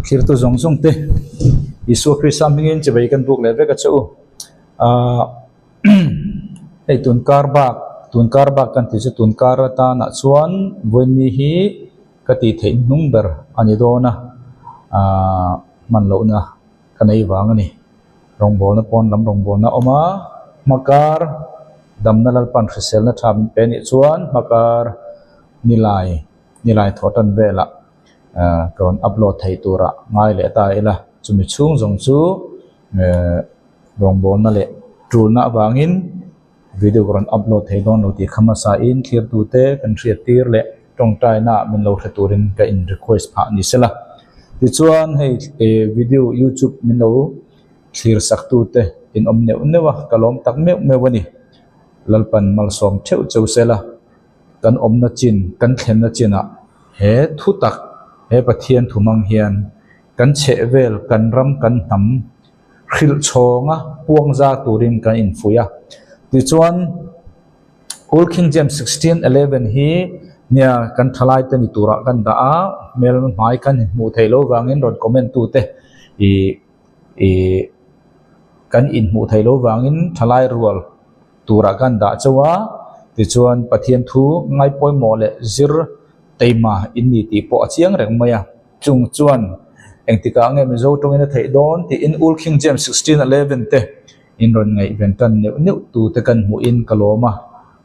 Thlirtu zawng zawng te Isua Krista hmingin chibai kan buk leh vek a che u. Ahh hei tun kar bak tun kar bak kan tih chu tun kar atanah chuan vawiinni hi ka tih theih hnung ber a ni dawn a ahh hman lohna ka nei vang a ni. Rawngbawlna pawn lam rawngbawlna a awm a, hmakar damna Lalpan hriselna tha min pe anih chuan hmakar nilai nilai thawh tan velah ahh ka rawn upload thei turah ngai leh ta ila chumi chhung zawng chu ehh rawngbawlna leh tulna avangin video ka rawn upload thei dawn lo tih kha hmasa in thlirtute kan hriat tir leh tawngtaina ah min lo hre turin ka in request phah ni sela. Tichuan hei eh video youtube min lo thlir sak tute in awm neuh neuh a ka lawm tak meuh meuh a ni. Lalpan malsawm theuh cheu sela kan awmna chin kan thlenna chinah he thu tak he Pathian thu hmang hian kan chhehvel kan ram kan hnam hrilh chhawnga puang za turin kan infuih a. Tichuan Old King James 16:11 hi nia kan thalai te ni turah kan dah a, hmel hmai kan inhmuh theih loh vangin rawn comment tute ih ih kan inhmuh theih loh vangin thalai rual turah kan dah chauh a. Tichuan Pathian thu ngaipawimawh leh zir teima in ni tih pawh a chiang reng mai a. Chung chuan engtikah nge Mizo tawngin a theih dawn tiin Old King James 16:11 te in rawn ngaihven tan neuh neuh tute kan hmuhin ka lawm a.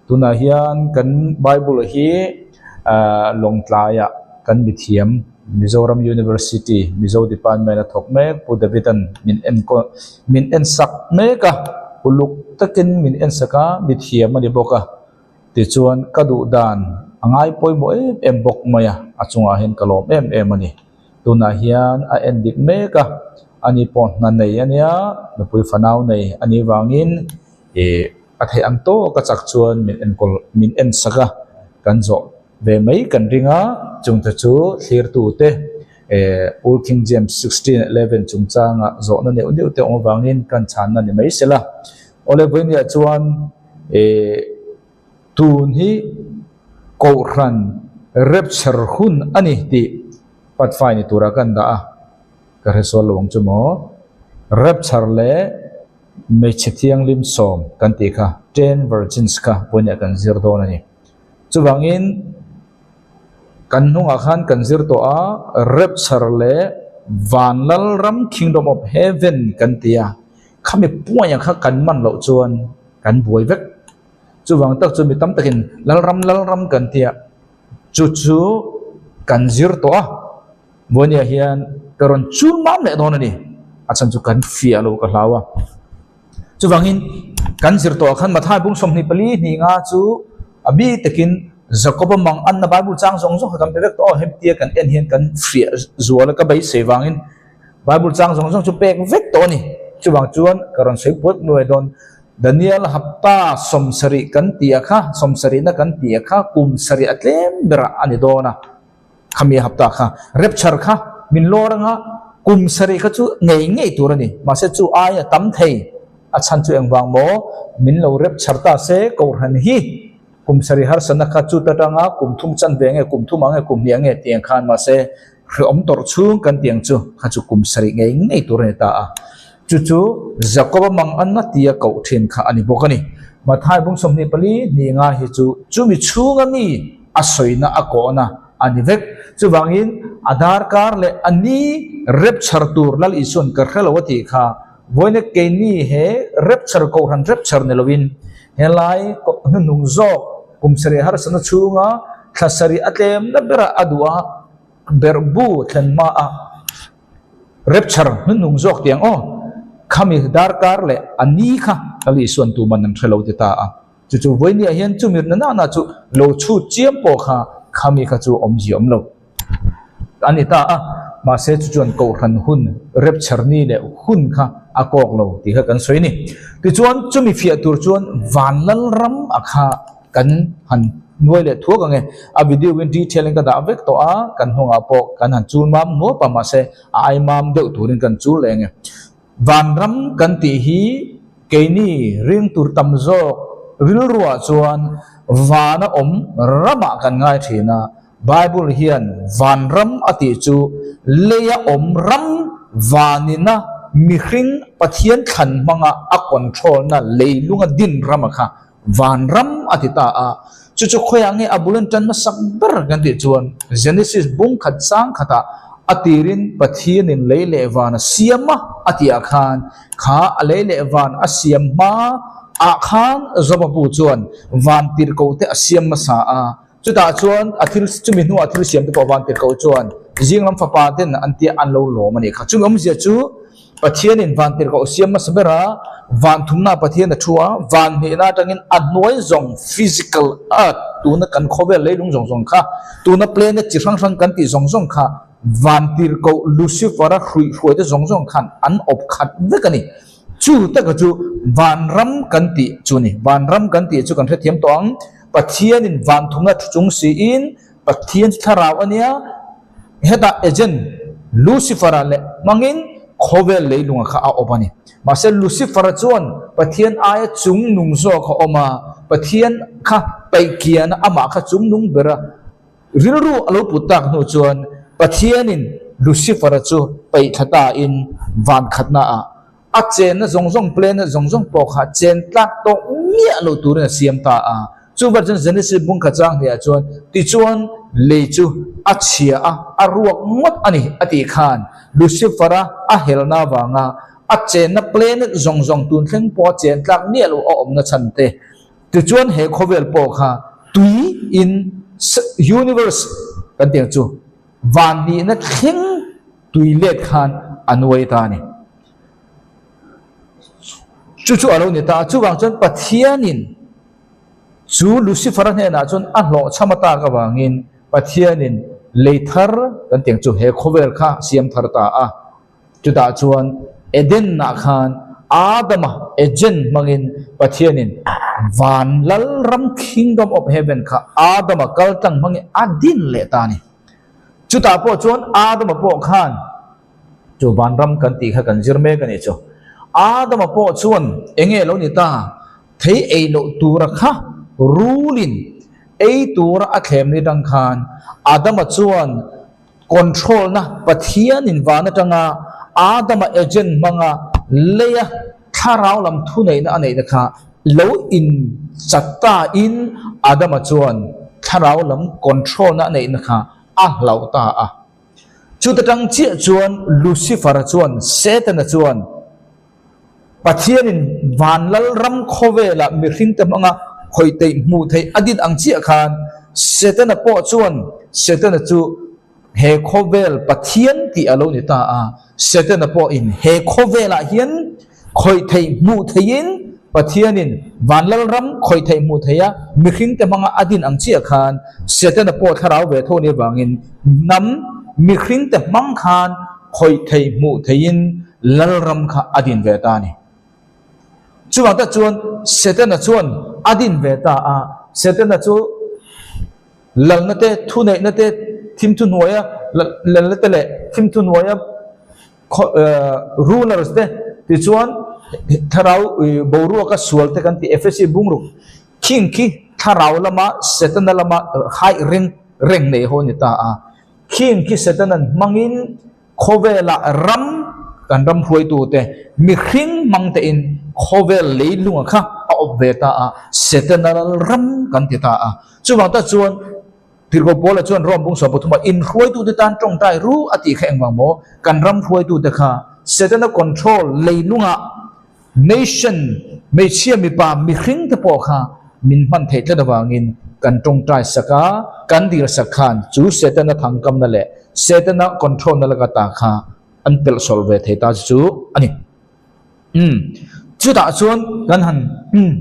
Tunah hian kan Bible hi ahh Lawngtlaiah kan mithiam Mizoram University Mizo Department a thawk mek Pu David-a'n min enkawl min ensak mek a, uluk takin min ensak a, mithiam a ni bawk a. Tichuan ka duh dan a ngai pawimawh em em bawk mai a, a chungah hian ka lawm em em a ni. Tunah hian a en dik mek a, ani pawh hna nei a nia, nupui fanau nei a nih vangin ih a theih ang tawk a chak chuan min enkawl min en sak a, kan zawh ve mai kan ring a, chungte chu thlirtute eh Old King James 16:11 chungchanga zawhna neuh neuh te awm avangin kan chhanna ni mai sela. Awle vawinia chuan. Eh, tun hi Kohhran rapture hun a ni tih patfai ni tura kan dah a, ka hre sual lo ang chu maw? Rapture leh hmeichhe thianghlim sawm kan tih kha, ten virgins kha pawimawh kan zir dawn a ni. Chuvangin kan hnungah khan kan zir tawh a, rapture leh Vanlal ram, Kingdom of Heaven kan ti a, Khami puaia kha kan man loh chuan kan buai vek. Chuvang tak chu mi tam takin Lalram Lalram kan ti a, chu chu kan zir tawh a, Buainiah hian ka rawn chul mam leh dawn a ni. A chhan chu kan fiah lo ka hlau a. Chuvangin kan zir tawh ah khan Mathai bung 24 hnih nga chu a bi takin Jakoba mang anna Bible chang zawng zawng kha kan pe vek tawh a, hemtia kan en hian kan fiah zual a ka beisei vangin Bible chang zawng zawng chu pek vek tawh a ni. Chuvang chuan ka rawn sawi puat nuai dawn. Daniel hapta sawmsarih kan tih a kha, sawmsarihna kan tih a kha kum sarih a tlem berah a ni dawn a. Khami hapta kha rapture kha min lawr anga kum sarih kha chu ngei ngei tur a ni. Mahse chu aia tam thei a chhan chu engvang maw min lo rapture ta se Kohhran hi kum sarih harsatna kha chu ta tanga kum thum chan ve nge kum thum ang nge kum hnih ang nge tih ang khan mahse Hreawm tawrh chhung kan tih ang chu kha chu kum sarih ngei ngei tur a ni ta a. Chu chu Jakoba mang an a tia koh thin kha a ni bawk a ni. Mathai bung 24 hnih nga hi chu chumi chhunga mi a sawina a kawhna a ni vek. Chuvangin a darkar leh a ni rapture tur Lal Isua'n ka hre lo a tih kha vawiina keini he rapture kohhran rapture ni loin helai hnuhnung zawk kum sarih harsatna chhunga thla sarih a tlemna berah a duh a, Berh bu thlen hma a rapture hnuhnung zawk tiang aw, khami darkar leh a ni kha Lal Isua'n tuman an hre lo ti ta a. Chu chu vawinia hian chumi na na na chu lo chhut chiam pawh kha khami kha chu awmzia awm lo a ni ta a. Mahse chu chuan Kohhran hun rapture ni leh hun kha a kawk lo tih kha kan sawi a ni. Tichuan chumi fiah tur chuan Vanlal ram a kha Kan han nuai leh thuak ang e. A video in detail in ka dah vek tawh a, kan hnungah pawh kan han chul mam nuap a, mahse a ai mam deuh turin kan chul leh ang e. Vanram kan tih hi keini ring tur tam zawk rilruah chuan vana awm ramah kan ngai thin a. Bible hian vanram a tih chu leia awm ram vanina mihring Pathian thlan hmanga a control-na leilunga din rama kha vanram a ti ta a. Chu chu khawiah nge a bul an tan hmasak ber kan tih chuan Genesis bung khat sang khatah a tirin Pathianin lei leh van a siam a a tihah khan kha a lei leh van a siam hma ah khan Joba pu chuan van tirhkoh te a siam hmasa a. Chutah chuan a thil chumi hnuah thil siam te pawh van tirhkoh chuan zing lam fapa ten an tia an lo lawm a nih kha. Chumi awmzia chu Pathianin van tirhkoh siam hmasa ber a, van thumna Pathian a thu a, van hnihna atangin a hnuai zawng physical earth tuna kan khawvel leilung zawng zawng kha tuna planet chi hrang hrang kan tih zawng zawng kha van tirhkoh Lucifer-a hruihhruai te zawng zawng khan an awp khat vek a ni. Chu taka chu vanram kan tih chu a ni. Vanram kan tih chu kan hrethiam tawh ang. Pathianin van thumna thu chung siin Pathian chu thlarau a nia, hetah agent Lucifer-a leh hmangin khawvel leilunga kha a awp a ni. Mahse Lucifer-a chuan Pathian aia chung nung zawk a awm a, Pathian kha paihkiana amah kha chung nung bera rilru a lo put tak hnu chuan Pathianin Lucifer-a chu paihthla tain van khatnaah A chenna zawng zawng, planet zawng zawng pawh kha chen tlak tawh miah lo turin a siam ta a. Chuvar chuan Genesis bung kha chang hniah chuan, Tichuan lei chu a chhia a, a ruak ngawt a ni, a tih khan Lucifer-a a helna avanga a chenna planet zawng zawng tun thleng pawha chen tlak miah lo a awmna chhan te. Tichuan he khawvel pawh kha tui in universe kan tih ang chu van nihna thleng tui let khan a nuai ta a ni. Chu chu a lo ni ta a, chuvang chuan Pathianin chu Lucifer-a hnenah chuan a hlawhchham atak avangin Pathianin lei thar kan tih ang chu he khawvel kha siam thar ta a. Chutah chuan Eden-ah khan Adama agent hmangin Pathianin van lalram Kingdom of Heaven kha Adama kaltlang hmangin a din leh ta a ni. Chutah pawh chuan Adama pawh khan Chu vanram kan tih kha kan zir mek a nih chu. Adama pawh chuan enge lo ni ta, thei ei loh tura kha rulin ei tura a thlem ni tang khan Adama chuan control na Pathianin van atanga Adama agent hmanga leia thlarau lam thuneihna a neihna kha lo in chat ta in Adama chuan thlarau lam control na a neihna kha a hlauh ta a. Chuta tang chiah chuan Lucifer-a chuan Setana chuan Pathianin van lalram khawvelah mihringte hmanga khawih theih hmuh theih a din ang chiah khan Setana pawh chuan Setana chu he khawvel Pathian tih a lo ni ta a, Setana pawhin he khawvelah hian Khawih theih hmuh theihin Pathianin van lalram khawih theih hmuh theiha mihringte hmanga a din ang chiah khan Setana pawh thlarau ve tho ni avangin hnam mihringte hmang khan khawih theih hmuh theihin lalram kha a din ve ta a ni. Chuvang tak chuan Setana chuan a din ve ta a, Setana chu lalna te, thuneihna te, thimthuhnuaia lalna te leh thimthuhnuaia Rulers te tichuan thlarau boruaka sual te kan tih Ephesi bungruk khing khi thlarau lama Setana lama haih reng reng nei ho a ni ta a. Khing khi Setanan hmangin khawvela ram kan ram hruaitu te mihring hmang tein khawvel leilunga kha a awp ve ta a, Setana ram kan ti ta a. Chuvang tak chuan Tirhkoh Paula chuan Rome bung sawm pathumah inhruaitute tan tawngtai ru a tih kha engvang maw? Kan ram hruaitute kha Setana control leilungah nation hmeichhia mipa mihringte pawh kha min hman theih tlat avangin kan tawngtai sak a, kan dil sak khan chu Setana thangkamna leh Setana control na laka ta kha an pelhsawlh ve thei ta chu a ni. Umm chutah chuan kan han umm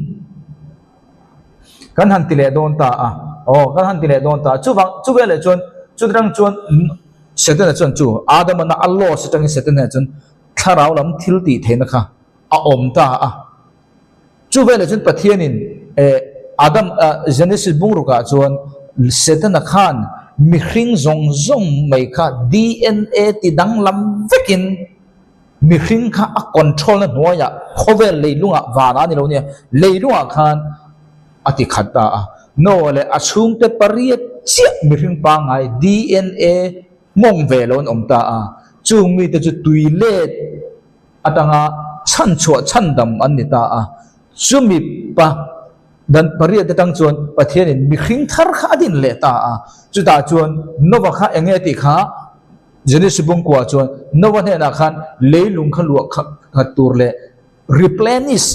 kan han ti leh dawn ta a aw kan han ti leh dawn ta a chuvang chu veleh chuan chutang chuan Setana chuan chu Adamana a loss atangin Setana chuan thlarau lam thil tih theihna kha a awm ta a chu veleh chuan Pathianin eh Adam ah Genesis bungrukah chuan Setana khan mihring zawng zawng mai kha DNA ti danglam vekin Mihring kha a control na hnuaiah khawvel leilungah vanah a ni lo nia, leilungah khan a ti khat ta a. Noah leh a chhungte pariat chiah mihring pangngai DNA hmawng ve lo an awm ta a, chung mite chu tui let atanga chhanchhuah chhandam an ni ta a. Chumi pa dan pariat atang chuan Pathianin mihring thar kha a din leh ta a, chutah chuan Noah kha eng nge tih kha Genesis bungkua chuan Noah hnenah khan leilung kha luah khat tur leh replenish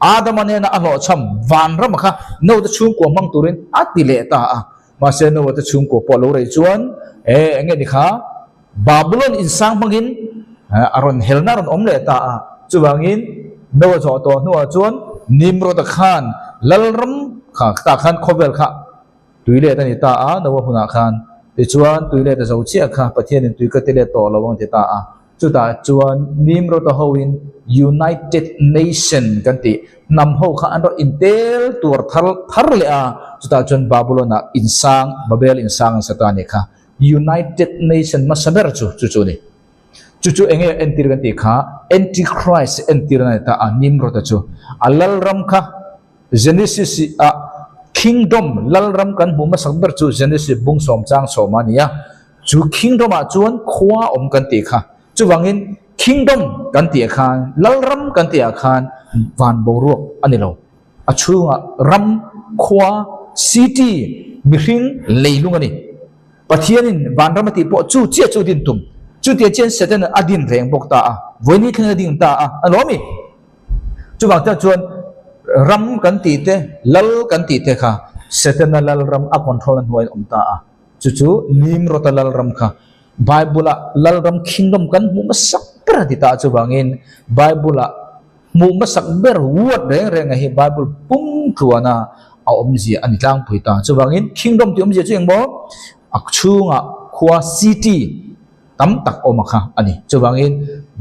Adama nena a hlawhchham vanrama kha Noah te chhungkua hmang turin a ti leh ta a. Mahse Noah te chhungkua pawh lo rei chuan e eng nge ni kha Babylon insang hmangin a rawn helna a rawn awm leh ta a. Chuvangin Noah zawh tawh hnuah chuan Nimrod-a khan lalram kha tah khan khawvel kha tui let a ni ta a, Noah hunah khan. Tichuan tui let a zo chiah kha Pathianin tui ka ti let tawh lo ang ti ta a. Chutah chuan Nimrod-a hoin United Nation kan tih hnam ho kha an rawn intel tuar thar thar leh a, chutah chuan Babylon-ah insang, Babel insang an sa ta a nih kha. United Nation hmasa ber chu chu chu a ni. Chu chu eng nge entir kan tih kha Antichrist entir a ni ta a, Nimrod-a chu. A lalram kha Genesis-ah Kingdom, lalram kan hmuh hmasak ber chu Genesis bung sawm chang sawma a ni a. Chu kingdom ah chuan khua awm kan tih kha. Chuvangin kingdom kan tih ah khan, lalram kan tih ah khan van boruak a ni lo. A chhungah ram, khua, city, mihring, leilung a ni. Pathianin vanram a tih pawh chu chiah chu din tum. Chutia chian Satan a din reng bawk ta a, vawiin thleng a ding ta a, a lawm i. Chuvang te chuan ram kan tih te, lal kan tih te kha Setana lalram a control na hnuaiin awm ta a. Chu chu Nimrod-a lalram kha Bible-a lalram kingdom kan hmuh hmasak ber a ti ta chuvangin Bible-a hmuh hmasak ber word reng renga hi Bible pum tluana a awmzia a ni tlangpui ta. Chuvangin kingdom tih awmzia chu engmaw a chhungah khua city tam tak awm a kha a ni. Chuvangin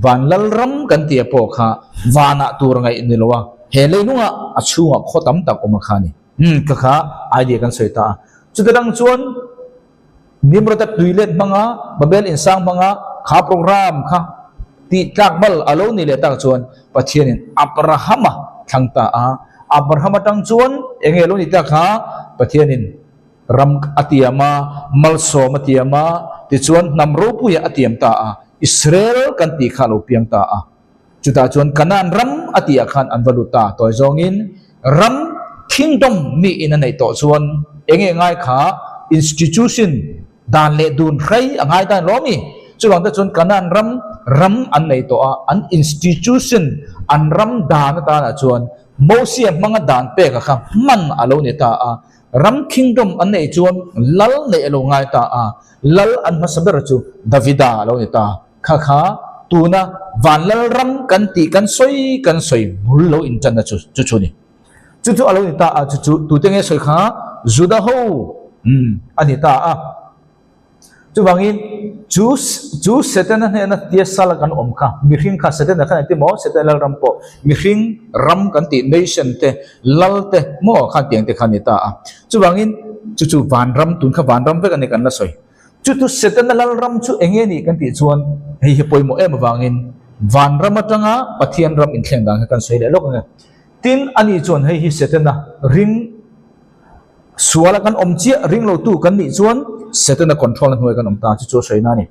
van lalram kan tih pawh kha vanah tur ngaih ni lo a, he leilungah a chhungah khaw tam tak awm a kha a ni. Umm ka kha idea kan sawi ta a. Chuta dang chuan Nimrod-a tui let hmanga Babel insang hmanga kha program kha tih tlak bal a lo ni leh tak chuan Pathianin Abraham-a thlang ta a. Abraham atang chuan eng nge lo ni ta kha Pathianin ram a tiam a, malsawm a tiam a, tichuan hnam ropuia a tiam ta a, Israel kan tih kha a lo piang ta a. Chutah chuan Kanaan ram a tihah khan an va lut ta. Tawi zawngin ram, kingdom, mi in a neih tawh chuan eng nge ngai kha institution, dan leh dun hrei a ngai ta lawm i. Chuvang te chuan Kanaan ram, ram an nei tawh a, an institution, an ram dan atanah chuan Mosia hmanga dan peka kha hman a lo ni ta a. Ram, kingdom, an neih chuan lal neih a lo ngai ta a, lal an hmasa ber chu Davida a lo ni ta. Kha kha tuna Vanlalram kan tih kan sawi kan sawi bul lo inṭanna chu chu chu ni. Chu chu a lo ni ta a, chu chu tute nge sawi kha Juda ho umm a ni ta a. Chuvangin chu chu Setana hnena tia sala kan awm kha mihring kha Setana khan engti maw Setana lalram pawh mihring ram kan tih nation te lal te maw khan tiang te kha a ni ta a. Chuvangin chu chu vanram tun kha vanram vek a ni kan la sawi. Chu chu Setana lalram chu eng nge nih kan tih chuan hei hi pawimawh em avangin vanram atanga Pathian ram inthleng dan kha kan sawi leh lawk ang e. Tin, ani chuan hei hi Setana ring suala kan awm chiah ring lotu kan nih chuan Setana control na hnuai kan awm ta chu chu a sawi na a ni.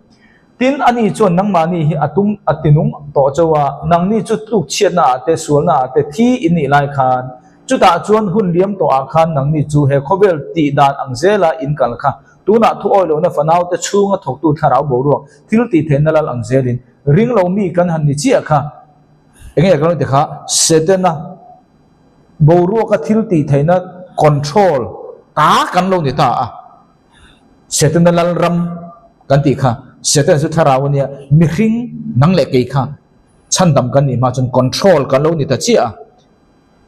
Tin, ani chuan nangmahni hi a tum a tinung tawh chauh a, nangni chu tluk chhiatna ah te sualna ah te thi in nih lai khan chutah chuan hun liam tawh ah khan nangni chu he khawvel tih dan ang zela in kal kha Tunah thu awi lohna fanaute chhunga thawktu thlarau boruak thil tih theihna lal ang zelin ring lo mi kan han ni chiah kha eng nge kan lo ti kha Setana boruaka thil tih theihna control ta kan lo ni ta a Setana lal ram kan tih kha Setana chu thlarau a nia mihring nang leh kei kha chhandam kan nih hma chuan control kan lo ni ta chiah a.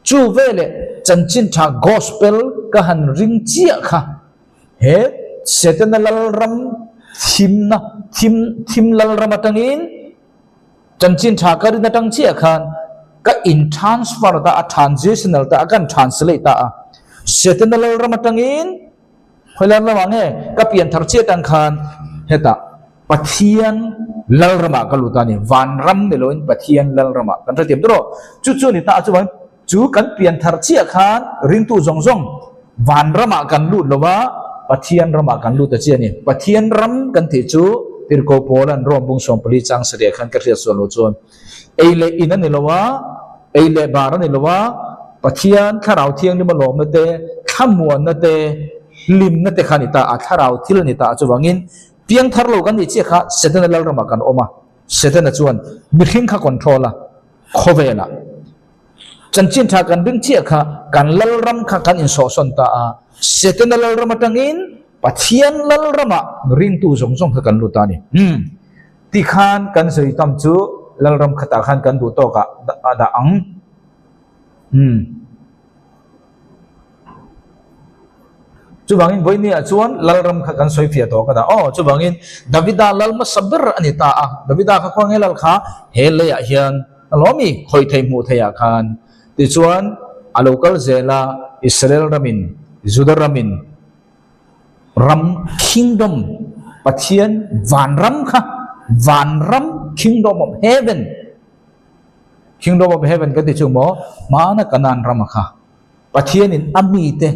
Chu veleh chanchin tha gospel ka han ring chiah kha he Setana lalram thimna thim thim lalram atangin chanchin tha ka rin atang chiah khan ka in transfer ta a transitional ta a kan translate ta a Setana lalram atangin Khawi lalramah nge ka pian thar chiah tang khan hetah Pathian lalramah ka lut a ni, vanram ni loin Pathian lalramah kan hrethiam tur aw. Chu chu a ni ta a chuvangin chu kan pian thar chiah khan ringtu zawng zawng. Vanramah kan lut lo a, Pathian ramah kan lut a chi a ni. Pathian ram kan tih chu Tirhkoh Paula'n Rome bung 14 chang sarih ah khan ka hriat sual loh chuan ei leh in a ni lo a, ei leh bar a ni lo a, Pathian thlarau thianghlim a lawmna te, thlamuanna te, hlimna te kha a ni ta a, thlarau thil a ni ta a. Chuvangin piangthar lo kan nih chiah kha Setana lalramah kan awm a, Setana chuan mihring kha control a, khawvelah. Chanchin tha kan ring chiah kha kan lalram kha kan insawhsawn ta a, Setana lalram atangin Pathian lalramah ringtu zawng zawng kha kan lut ta a ni. Umm. Tikhan kan sawi tam chu lalram khatah khan kan duh tawkah a dah ang. Umm. Chuvangin vawinia chuan lalram kha kan sawi fiah tawh ka dah. Aw, chuvangin Davida lal hmasa ber a ni ta a. Davida kha khawnge lal kha he leiah hian a lawm i, khawih thei hmuh theiah khan. Tichuan a lo kal zel a, Israel ramin, Juda ramin ram, kingdom, Pathian vanram kha, vanram, kingdom of heaven, kingdom of heaven kan ti chu maw, hmana Kanaan rama kha. Pathianin a mite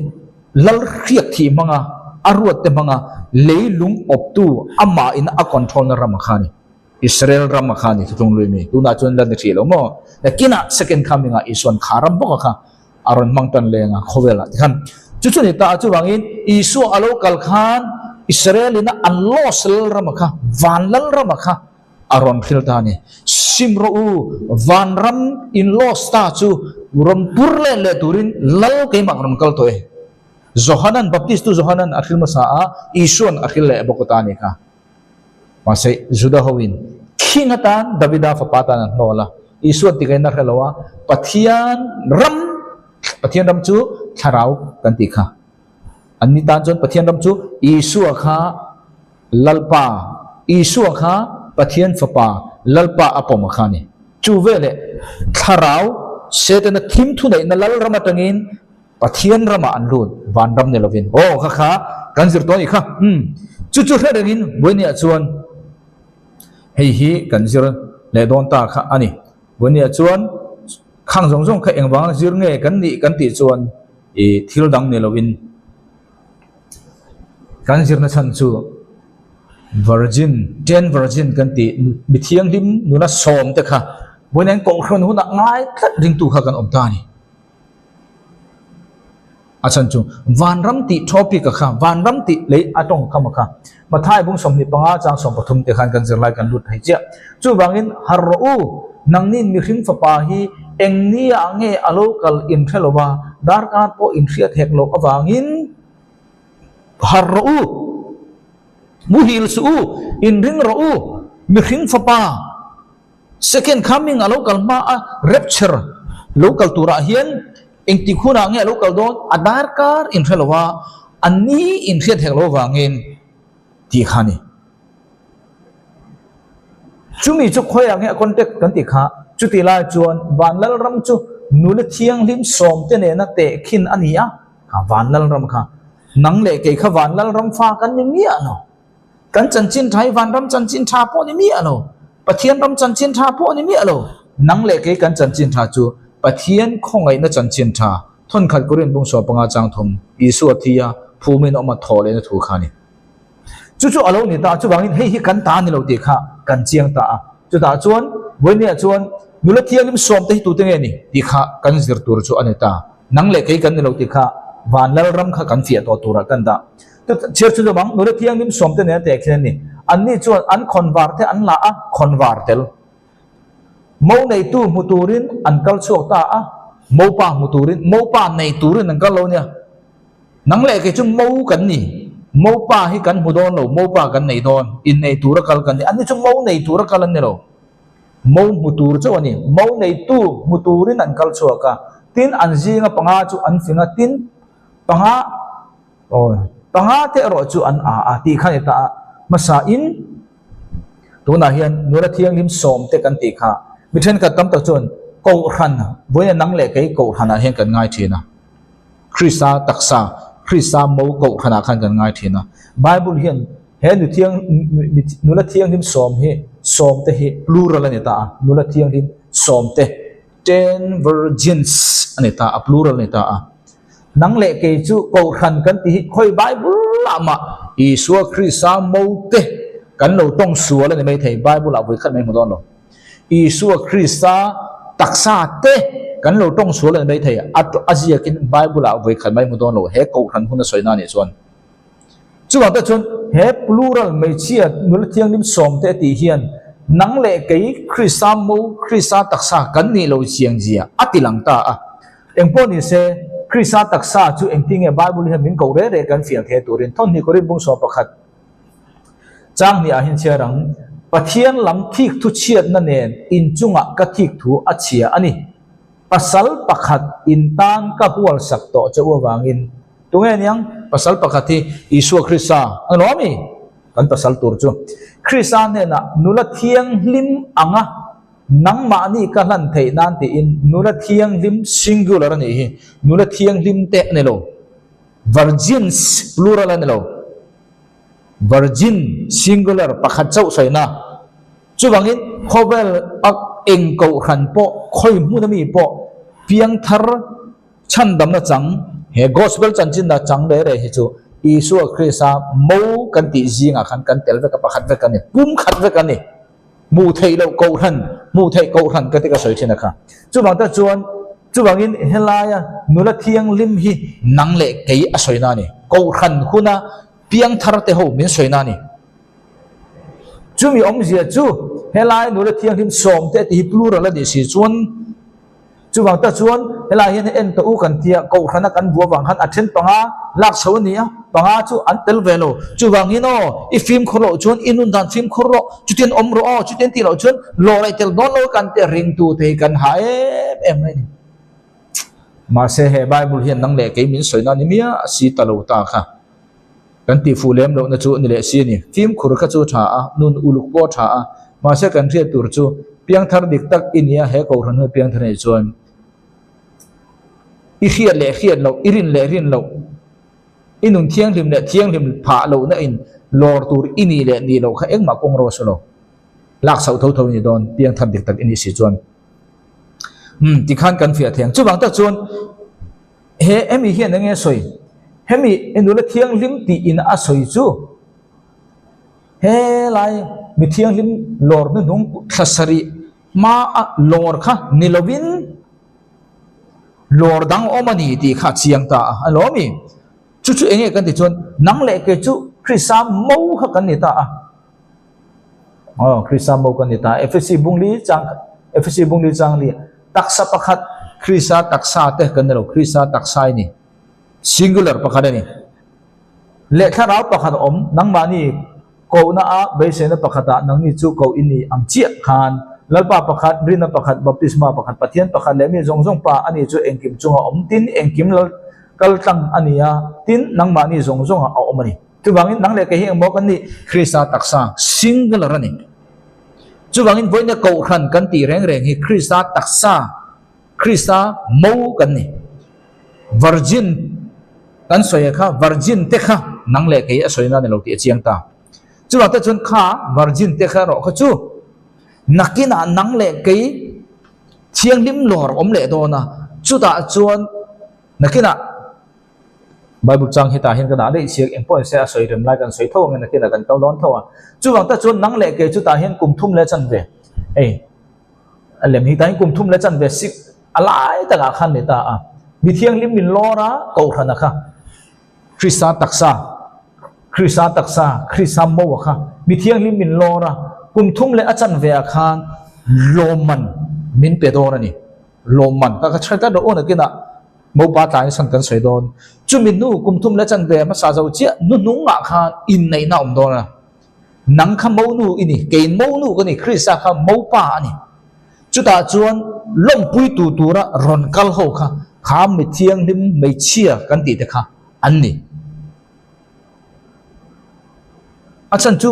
lal hriak thih hmanga a ruatte hmanga leilung awptu amahin a control na ram a kha a ni. Israel ram a kha a ni thutlung lui mi. Tunah chuan la ni hrih lo maw? Nakinah second coming ah Isuan kha ram bawk a kha a rawn hmang tan leng a khawvelah tikhan chu chu ni ta a chuvangin Isua a lo kal khan Israel ina an lost lal ram a kha van lal ram a kha a rawn hril ta a ni. Sim rawh u, vanram in lost ta chu rawn pur let leh turin lal keimah ka rawn kal tawh e. Johanan, Baptistu Johanan a hril hmasa a, Isuan a hril leh bawk ta a ni kha. Mahse, Juda hoin king atan Davida fapa tan an hnawl a, Isuan ti kain a hre lo a, Pathian ram, Pathian ram chu thlarau kan tih kha. An ni tan chuan Pathian ram chu Isua kha Lalpa, Isua kha Pathian Fapa, Lalpa a pawm a kha a ni. Chu veleh Thlarau, Setana thim thuneihna Lalram atangin Pathian ramah an lut, vanram ni lovin. Aw, kha kha kan zir tawh a nih kha. Umm, chu chu hre rengin Buainiah chuan hei hi kan zir leh dawn ta kha a ni. Buainiah chuan khang zawng zawng kha engvanga zir nge kan nih kan tih chuan i thil dang ni lovin, Kan zirna chhan chu virgin, ten virgin kan tih mi thianghlim nula sawm te kha vawiin an kohhran hunah ngai tlat ringtu kha kan awm ta a ni. A chhan chu vanram tih topic a kha, vanram tih lei a tawngkam a kha Mathai bung 25 chang 13 te khan kan zirlai kan lut thei chiah. Chuvangin har rawh u, nangnin mihring fapa hi eng nia nge a lo kal in hre lo va, darkar pawh in hriat hek loh avangin har rawh u, muhil suh u, in ring rawh u, mihring fapa second coming a lo kal hma a rapture lo kal turah hian engtik hunah nge a lo kal dawn a darkar in hre lo va, a ni in hriat hek loh avangin tih kha a ni. Chumi chu khawiah nge a contact kan tih kha, chutih lai chuan Vanlalram chu nula thianghlim sawmte nena tehkhin a ni a, kha Vanlalram kha nang leh kei kha Vanlalram fa kan ni miah lo, kan chanchin tha hi Vanram chanchin tha pawh ni miah lo, Pathian ram chanchin tha pawh ni miah lo, nang leh kei kan chanchin tha chu Pathian khawngaihna chanchin tha, thawnkhat Korin bung 15 chang thum, Isua thi a, phumin awm a thawh lehna thu kha a ni. Chu chu a lo ni ta a, chuvangin hei hi kan ta a ni lo tih kha kan chiang ta a. Chutah chuan Buainiah chuan nula thianghlim sawmte hi tute nge ni tih kha kan zir tur chu a ni ta. Nang leh kei kan ni lo tih kha van lalram kha kan fiah tawh turah kan dah. Chhiar chu zawm ang, nula thianghlim sawmte nen a teh khin a ni. Anni chuan an khawnvar te an la a, khawnvar tel. Mo neitu hmu turin an kal chhuak ta a, mopa hmu turin, mopa nei turin an kal lo nia. Nang leh kei chu mo kan ni, mo pa hi kan hmu dawn lo, mo pa kan nei dawn, innei tura kal kan ni, anni chu mo nei tura kal an ni lo, mo hmu tur chauh a ni, mo neitu hmu turin an kal chhuak a, tin an zinga panga chu an fing a, tin panga aw panga te erawh chu an a a tih kha ni ta a, hmasa in tunah hian nula thianghlim sawm te kan tih kha, mi thenkhat tam tak chuan kohhran vawiin a nang leh kei kohhranah hian kan ngai thin a. Krista taksa, Krista mo kohhranah khan kan ngai thin a. Bible hian he nu thiang, nula thianghlim sawm hi, sawmte hi plural a ni ta a, nula thianghlim sawmte, ten virgins a ni ta a, plural a ni ta a. Nang leh kei chu Kohhran kan ti hi khawi Bible ah mah Isua Krista mote kan lo tawng sual a ni maithei, Bible ah vawikhat mai hmu dawn lo. Isua Krista taksa te kan lo tawng sual a ni maithei, a a ziakin Bible ah vawikhat mai hmu dawn lo, he Kohhran hun a sawina a nih chuan. Chuvang te chuan he plural hmeichhia nula thianghlim sawmte a tih hian nang leh kei Krista mo, Krista taksa kan nih lo chiang zia a ti lang ta a. Engpawh ni se, Krista taksa chu engtin nge Bible hian min koh reh reh kan fiah thei turin thawmhnih Korin bung 11 chang hnih ah hian chhiar ang, Pathian lam thikthu chhiatna nen inchungah ka thikthu a chhia a ni. Pasal pakhat in tan ka hual sak tawh che u avangin tunge niang? Pasal pakhat hi Isua Krista a ni lo ami? Kan pasal tur chu Krista hnenah nula thianghlim anga nangmahni ka hlan theih nan tiin nula thianghlim singular a nih hi, nula thianghlim te a ni lo, virgins plural a ni lo, virgin singular pakhat chauh sawina. Chuvangin khawvel a eng kohhran pawh, khawi hmun ami pawh piangthar chhandamna chang, he Gospel chanchinna chang reh reh hi chu Isua Krista mo kan tih zingah khan kan tel vek a, pakhat vek a ni, pum khat vek a ni. Hmuh theih loh kohhran, hmuh theih kohhran ka ti ka sawi thin a kha. Chuvang tak chuan, chuvangin helaia nula thianghlim hi nang leh kei a sawina a ni. Kohhran huna piangthar te ho min sawina a ni. Chumi awmzia chu helai nula thianghlim sawmte tih hi plural a nih si chuan chuvang tak chuan helai hian en tawh u kan tia kohhrana kan bua vang khan a then panga lak chho a ni a, panga chu an tel ve lo. Chuvangin aw i fimkhur loh chuan i nun dan fimkhur rawh, chutiang awm rawh aw, chutiang tih loh chuan lawr aih tel dawn lo kan tia ringtu te hi kan ha em em mai a ni. Mahse he Bible hian nang leh kei min sawina ni miah si ta lo ta kha. Kan tih fuh lem lohna chu ni leh si a ni. Fimkhur kha chu tha a, nun uluk pawh tha a, mahse kan hriat tur chu piangthar dik tak i nia he kohhran hnu piangthar anih chuan i hriat leh hriat loh, i rin leh rin loh, i nun thianghlim leh thianghlim phah lohna in lawr tur i nih leh nih loh kha engmah kawng rawh su lo. Lak chhoh tho tho i ni dawn piangthar dik tak i nih si chuan. Umm tikhan kan fiah thei ang. Chuvang tak chuan. He hemi hian enge a sawi? Hemi i nula thianghlim tih in a sawi chu helai mi thianghlim lawr hnuhnung thla sarih hma a lawr kha ni lovin lawr dang awm a ni tih kha a chiang ta a, a lawm i. Chu chu enge kan tih chuan nang leh kei chu Krista mo kha kan ni ta a. Aw, Krista mo kan ni ta. Efesi bungli chang Efesi bungli chang li taksa pakhat Krista taksa te kan ni lo, Krista taksa i ni. Singular pakhat a ni. Leh thlarau pakhat a awm, nangmahni kohna a beiseina pakhatah nangni chu koh i ni ang chiah khan Lalpa pakhat, Rinna pakhat, Baptisma pakhat, Pathian pakhat leh mi zawng zawng Pa ani chu engkim chunga awm tin engkim lal kaltlang a ni a, tin nangmahni zawng zawngah a awm a ni. Chuvangin nang leh kei hi engmaw kan nih? Krista taksa singular a ni. Chuvangin vawiina kohhran kan tih reng reng hi Krista taksa, Krista mo kan ni. Virgin kan sawi kha virgin te kha nang leh kei a sawi na ni lo tih a chiang ta. Chuvang te chuan kha virgin te kha erawh kha chu nakinah nang leh kei thianghlim lawr awm leh dawn a, chutah chuan nakinah Bible chang hetah hian ka dah daih chiang eng pawh se a sawi rem lai kan sawi tho ang e nakinah kan kal dawn tho a. Chuvang tak chuan nang leh kei chutah hian kum thum leh chanve hei a lem hi tah hian kum thum leh chanve sik a lai takah khan ni ta a. Mi thianghlim min lawr a kohhrana kha Krista taksa Krista taksa Krista mo a kha mi thianghlim min lawr a kum thum leh a chanve ah khan lawmman min pe dawn a ni. Lawmman ka ka chhar tlat rawh aw nakinah Mopa tlaiin san kan sawi dawn. Chumi hnu kum thum leh chanve hmasa zo chiah hnuhnungah khan inneihna a awm dawn a. Nang kha monu i ni, kei monu ka ni, Krista kha mopa a ni. Chutah chuan lawmpuitu tura rawn kal ho kha kha mi thianghlim hmeichhia kan tih te kha an ni. A chhan chu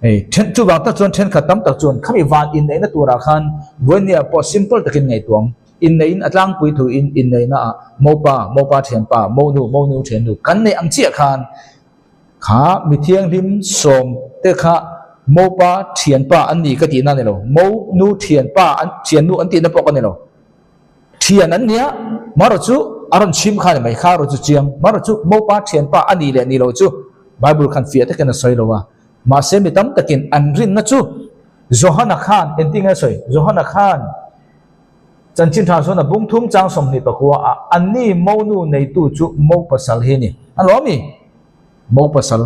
hei then chuvang tak chuan thenkhat tam tak chuan khami van inneihna turah khan vawinia pawh simple takin ngaihtuah ang. Inneihin a tlangpui thuin inneihna ah mopa, mopa thianpa, monu, monu thiannu kan neih ang chiah khan kha mi thianghlim sawm te kha mopa thianpa an ni ka tihna a ni lo, monu thianpa an thiannu an tihna pawh ka ni lo. Thian an nia, marawh chu. a rawn chhim kha a ni mai kha erawh chu chiang. Marawh chu Mopa thianpa a nih leh nih loh chu Bible khan fiah takin a sawi lo a. Mahse mi tam takin an rinna chu Johana khan engtin nge a sawi? Johana khan Chanchin tha chuan a bung thum chang 24 ah anni Monu neitu chu Mo pasal hi a ni. A lawm i? Mo pasal.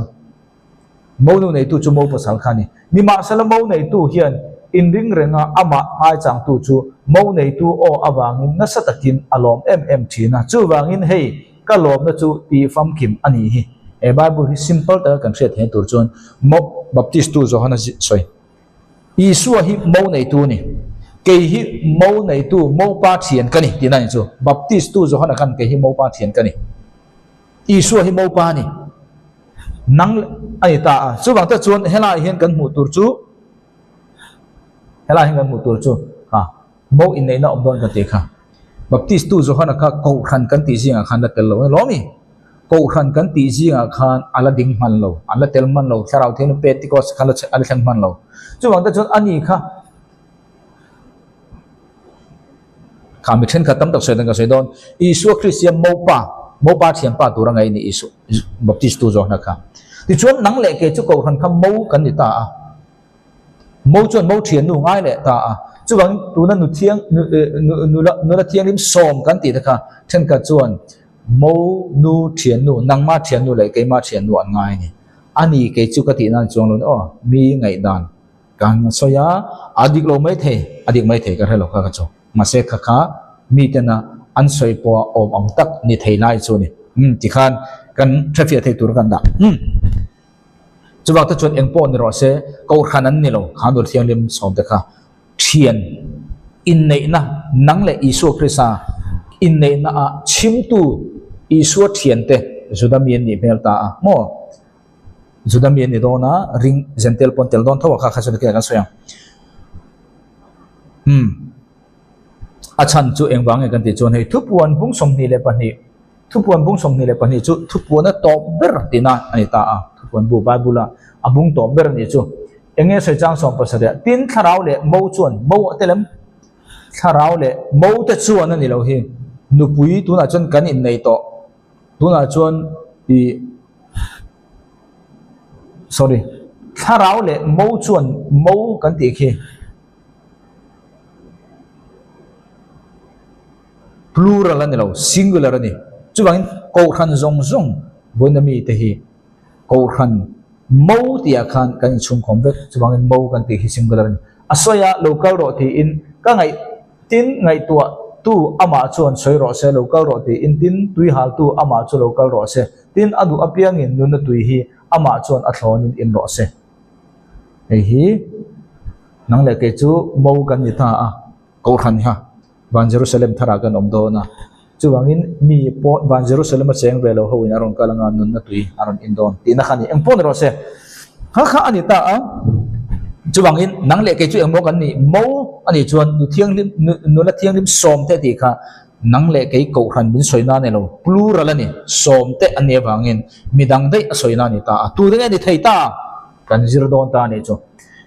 Monu neitu chu Mo pasal kha a ni. Nimahsela Mo neitu hian inring renga amah ngaichangtu chu Mo neitu aw avangin nasa takin a lawm em em thin a. Chuvangin hei ka lawmna chu tih famkim a nih hi. He Bible hi simple taka kan hriat theihna tur chuan Mo Baptistu Johana sawi. Isua hi Mo neitu a ni. Kei hi Mo neitu, Mo pa thian ka ni tihna a ni chu. Baptistu Johana khan kei hi Mo pa thian ka ni. Isua hi Mopa a ni. Nang a ni ta a. Chuvang tak chuan helaiah hian kan hmuh tur chu helaiah hian kan hmuh tur chu kha Mo inneihna awm dawn ka tih kha. Baptist tu Johana kha Kohhran kan tih zingah khan la tel lo a ni lawm i? Kohhran kan tih zingah khan a la ding hman lo, an la tel hman lo, Thlarau Thianghlim Pentecost kha a la thleng hman lo. Chuvang tak chuan ani kha Kha mi thenkhat tam tak sawi dan ka sawi dawn. Isua Kristian mopa, mopa thianpa tur a ngaih a ni Isu, Baptist tu zawhna kha. Tichuan nang leh kei chu Kohhran kha mo kan ni ta a. Mo chuan mo thiannu ngai leh ta a. Chuvangin tuna nu thiang, nu, nu, nula, nula thianghlim sawm kan tih te kha thenkhat chuan mo nu thiannu, nangma thiannu leh keima thiannu an ngai a ni. A ni kei chu ka tih nan chuang lo ni aw, mi ngaihdan. Kan sawi a, a dik lo mai thei, a dik mai thei ka hre lo kha ka chu. Mahse kha kha mitena an sawi pawha awm ang tak ni thei lai chu a ni. Umm tikhan kan hrefiah thei tur kan dah. Umm chuvang te chuan eng pawh ni rawh se, Kohhran an ni lo, kha Nur Thianghlim sawmte kha thian inneihna nang leh Isua Krista inneihna ah chhimtu Isua thiante Juda mi an nih hmel ta a maw? Juda mi an ni dawn a, ring Gentile pawh an tel dawn tho a kha kha chu nakinah kan sawi ang. Umm a chhan chu engvang nge kan tih chuan hei thupuan bung 22 thupuan bung 22 chu thupuan a tawp ber tihna a ni ta a, thupuan bu Bible a a bung tawp ber a nih chu. Eng nge sawi chang 17 ah tin thlarau leh mo chuan mo a tel em? Thlarau leh mo te chuan a ni lo hi nupui tunah chuan kan innei tawh. Tunah chuan ih sorry thlarau leh mo chuan mo kan tih khi plural a ni lo singular a ni. Chuvangin kohhran zawng zawng vawiina mite hi kohhran mo tihah khan kan inchhungkhawm vek. Chuvangin mo kan tih khi singular a ni. A sawi a lo kal rawh tiin ka ngaih. Tin, ngaihtuah tu amah chuan sawi rawh se, lo kal rawh tiin, tin, tui hal tu amah chu lo kal rawh se, tin, a duh apiangin nunna tui hi amah chuan a thlawnin in rawh se. Hei hi nang leh kei chu mo kan ni ta a, Kohhran kha Van Jerusalem tharah kan awm dawn a, chuvangin mi pawh Van Jerusalem a cheng ve lo ho in a rawn kal anga nunna tui a rawn in dawn tihna kha a ni. Eng pawh ni rawh se, kha kha a ni ta a, chuvangin nang leh kei chu engmaw kan nih mo a nih chuan nu thianghlim nu nula thianghlim sawmte tih kha nang leh kei kohhran min sawi na a ni lo, plural a ni, sawmte an nih avangin midang daih a sawi na a ni ta a, tute nge ni thei ta? Kan zir dawn ta a nih chu.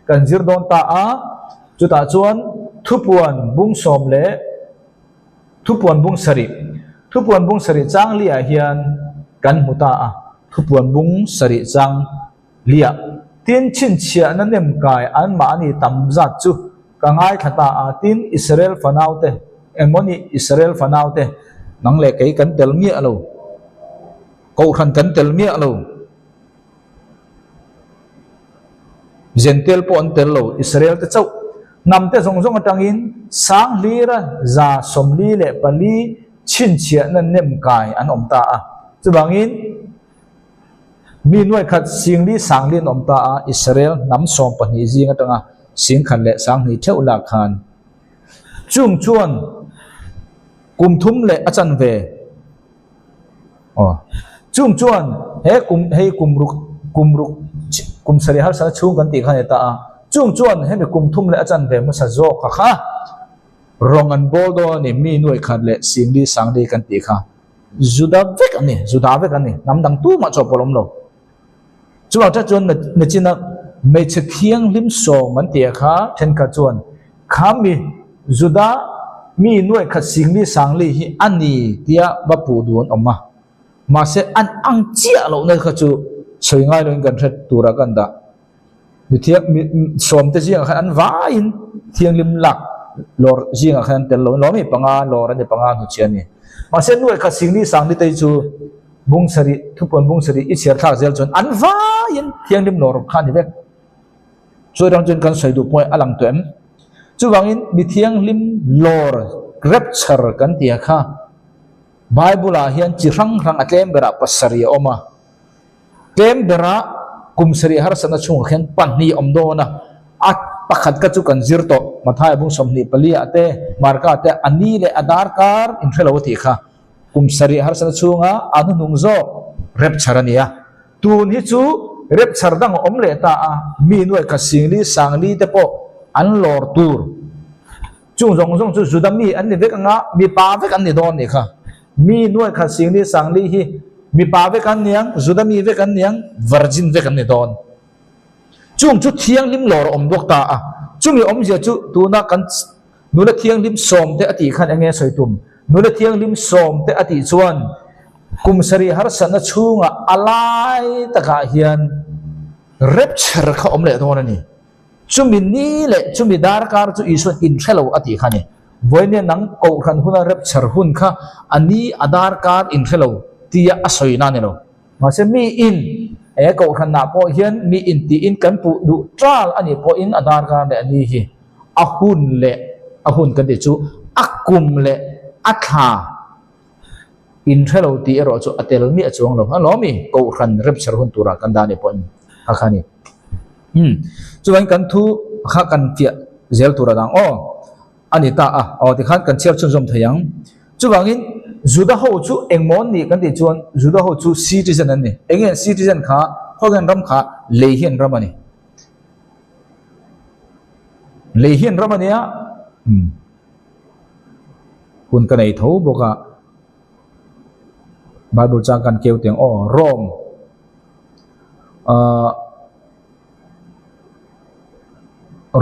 Kan zir dawn ta a, chutah chuan thupuan bung sawm leh Thupuan bung sarih, Thupuan bung sarih chang liah hian kan hmu ta a, Thupuan bung sarih chang liah. Tin, chhinchhiahna nem kai anmahni tam zat chu ka ngaithla ta a, tin, Israel fanaute, engmaw nih Israel fanaute, nang leh kei kan tel miah lo, Kohhran kan tel miah lo, Zentel pawh an tel lo, Israel te chauh. Hnam te zawng zawng atangin Sanghlira 44 chhinchhiahna nem kai an awm ta a. Chuvangin mi nuai khat singli sangli an awm ta a, Israel hnam 12 zing atanga 10,000 leh 2,000 theuh lak khan. Chung chuan kum thum leh a chanve. Aw. Chung chuan he kum hei kum ruk kum ruk kum sarih harsatna chhung kan tih kha a ni ta a. Chung chuan hemi kum thum leh a chanve hmasa zawk kha kha rawng an bawl dawn a ni, mi nuai khat leh singli sangli kan tih kha Juda vek an ni, Juda vek an ni, hnam dang tumah chawhpawlh awm lo. Chuvang tak chuan nachina hmeichhe thianghlim sawm an tih kha thenkhat chuan kha mi Juda. mi nuai khat singli sangli hi a ni tia va puh duh an awm a. Mahse an ang chiah lohna kha chu sawi ngai loin kan hre tura kan dah. Mi thiang mi sawmte zingah khan an vaiin thianghlim lak lawr zingah khan an tel lo lawm i panga lawr a ni panga hnuchhia a ni. Mahse nuai khat singli sangli te hi chu bung sarih thupuan bung sarih i chhiar thlak zel chuan an vaiin thianghlim lawr kha a ni vek. Chu atang chuan kan sawi duh pawh a lang tawh em? Chuvangin mi thianghlim lawr rapture kan tih a kha Bible ah hian chi hrang hrang a tlem berah pasarih a awm a. Tlem berah kum sarih harsatna chhungah khian pahnih awm dawn a, a pakhat kha chu kan zir tawh. Mathaia bung 24 ah te, Marka te a ni leh a darkar inhre lo a tih kha. Kum sarih harsatna chhunga a hnuhnung zawk rapture a ni a. Tun hi chu rapture dang a awm leh ta a, mi nuai khat singli sangli te pawh an lawr tur. Chung zawng zawng chu Juda mi an ni vek anga mipa vek an ni dawn nih kha. Mi nuai khat singli sangli hi mipa vek an niang, Juda mi vek an niang, virgin vek an ni dawn. Chung chu thianghlim lawr a awm bawk ta a. Chumi awmzia chu tuna kan nula thianghlim sawmte a tih khan enge sawi tum? Nula thianghlim sawmte a tih chuan kum sarih harsatna chhungah a lai takah hian rapture kha awm leh dawn a ni. Chumi ni leh chumi darkar chu Isua'n inhre lo a tih kha a ni. Vawinia nang kohhran huna rapture hun kha a ni a darkar inhre lo tia a sawina a ni lo. Mahse mi in he kohhranah pawh hian mi in tiin kan puh duh ṭal a nih pawhin a darkar leh a ni hi a hun leh a hun kan tih chu a kum leh a thla inhre lo tih erawh chu a tel miah chuang lo. A lawm i kohhran rapture hun turah kan dah a nih pawhin kha kha a ni. Umm chuan kan thu kha kan fiah zel tur a dang aw a ni ta a aw tikhan kan chhiar chhunzawm thei ang. Chuvangin Juda ho chu engmaw an nih kan tih chuan Juda ho chu citizen an ni. Enge an citizen kha khawi an ram kha lei hi an ram a ni. Lei hi an ram a nia umm hun ka nei tho bawk a Bible chang kan keu teng aw Rome Ahh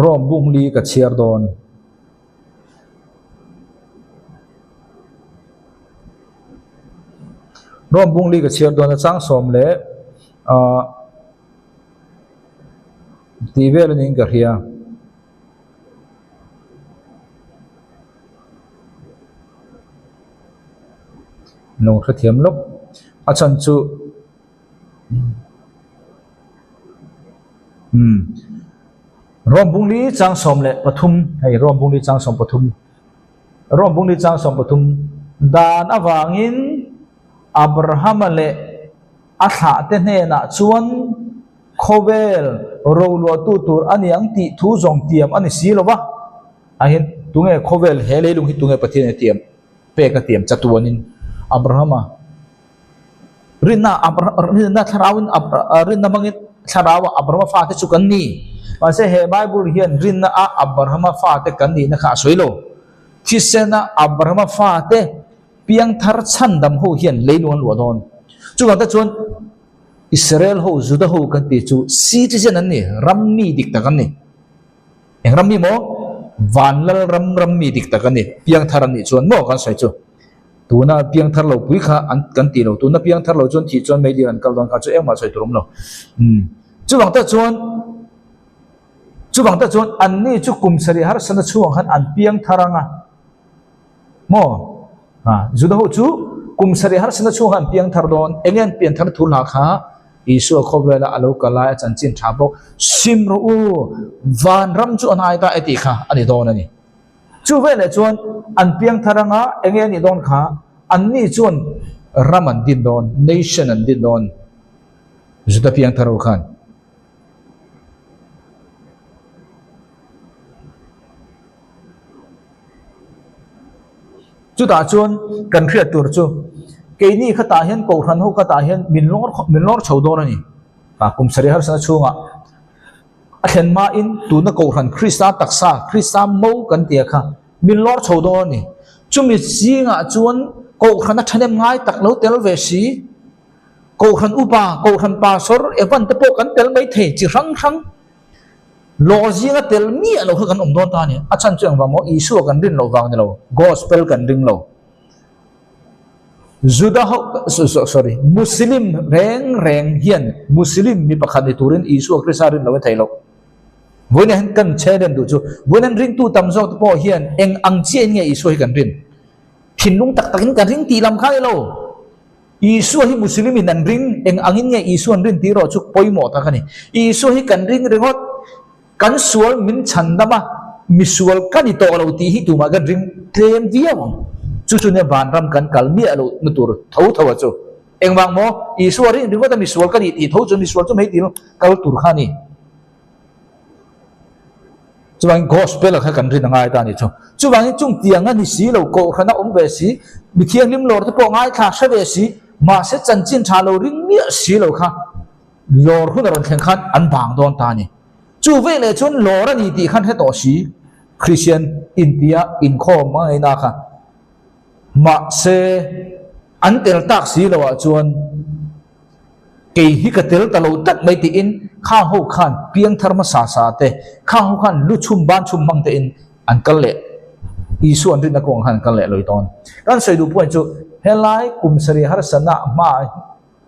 Rome bungli ka chhiar dawn. Rome bungli ka chhiar dawn a chang sawm leh ahh tih vel a niin ka hria. Lo hrethiam lawk a chhan chu. Umm Rome bungli chang 13 hei Rome bungli chang 13 Rome bungli chang 13 dan avangin Abrahama leh a thlah te hnenah chuan khawvel roluahtu tur a ni ang tih thu zawng tiam a ni si lo va a hian tunge khawvel he leilung hi tunge Pathian a tiam pek a tiam chatuanin Abrahama Rinna rinna thlarauin rinna hmangin thlarauah Abrahama fate chu kan ni. Mahse he Bible hian rinna a Abrahama fate kan nihna kha a sawi lo. Thisena Abrahama fate piangthar chhandam ho hian leilung an luah dawn. Chuvang te chuan Israel ho, Juda ho kan tih chu citizen an ni, ram mi dik tak an ni. Eng ram mi maw? Vanlal ram ram mi dik tak an ni. Piangthar an nih chuan maw kan sawi chu. Tuna piangthar lo pui kha an kan tih lo, tuna piangthar lo chuan thih chuan meidil an kal dawn kha chu engmah sawi tur awm lo. Umm chuvang tak chuan chuvang tak chuan anni chu kum sarih harsatna chhungah khan an piangthar ang a maw? Ha Juda ho chu kum sarih harsatna chhungah khan an piangthar dawn, enge an pianthar thu hla kha Isua khawvela a lo kal lai a chanchin tha bawk, sim rawh u, vanram chu a hnai ta e tih kha a ni dawn a ni. Chu veleh chuan an piangthar anga enge a nih dawn kha anni chuan ram an din dawn, nation an din dawn Juda piangthar ho khan. Chutah chuan kan hriat tur chu keini khatah hian Kohhran ho khatah hian min lawr min lawr chho dawn a ni. Kum sarih harsatna chhungah. A thlen hmain tuna Kohhran Krista taksa, Krista mo kan tia kha min lawr chho dawn a ni. Chumi zingah chuan Kohhran a thahnem ngai tak lo tel ve si. Kohhran upa, Kohhran pastor, Evan te pawh kan tel mai thei chi hrang hrang. Lawr zinga tel miah lo kha kan awm dawn ta a ni. A chhan chu engvang maw? Isua kan rin loh vang ni lo, Gospel kan ring lo. Juda ho, sorry, Muslim reng reng hian Muslim mi pakhat ni turin Isua Krista rin lo a thei lo. Vawiin hian kan challenge duh chu, vawiin hian ringtu tam zawk te pawh hian eng ang chiahin nge Isua hi kan rin? Thinlung tak takin kan ring tih lam kha a ni lo. Isua hi Muslim in an ring, eng angin nge Isua an rin tih erawh chu pawimawh tak a ni. Isua hi kan ring ringawt, kan sual min chhan dam a, misual ka ni tawh lo tih hi tumah kan ring tlem viau ang. Chu chu nia vanram kan kal miah loh na tur tho tho a chu. Engvang maw? Isua ring ringawt a misual ka nih tih tho chu misual chu meitil kal tur kha a ni. Chuvangin Gospel kha kan rin a ngai ta a ni chu. Chuvangin chung tiang a ni si lo, kohhran a awm ve si, mi thianghlim lawr te pawh ngaithla hre ve si, mahse chanchin tha lo ring miah si lo kha lawr hun a rawn thleng khan an bang dawn ta a ni. Chu veleh chuan lawr a ni tih khan hre tawh si, Kristian intia inkhawm a ngaihna kha. Mahse an tel tak si loh ah chuan Kei hi ka tel ta lo tlat mai tiin khang ho khan piang thar hmasa sa te, khang ho khan lu chhum ban chhum hmang tein an kal leh Isua an rinna kawngah khan an kal leh lawih dawn. Kan sawi duh pawhin chu helai kum sarih harsatna hma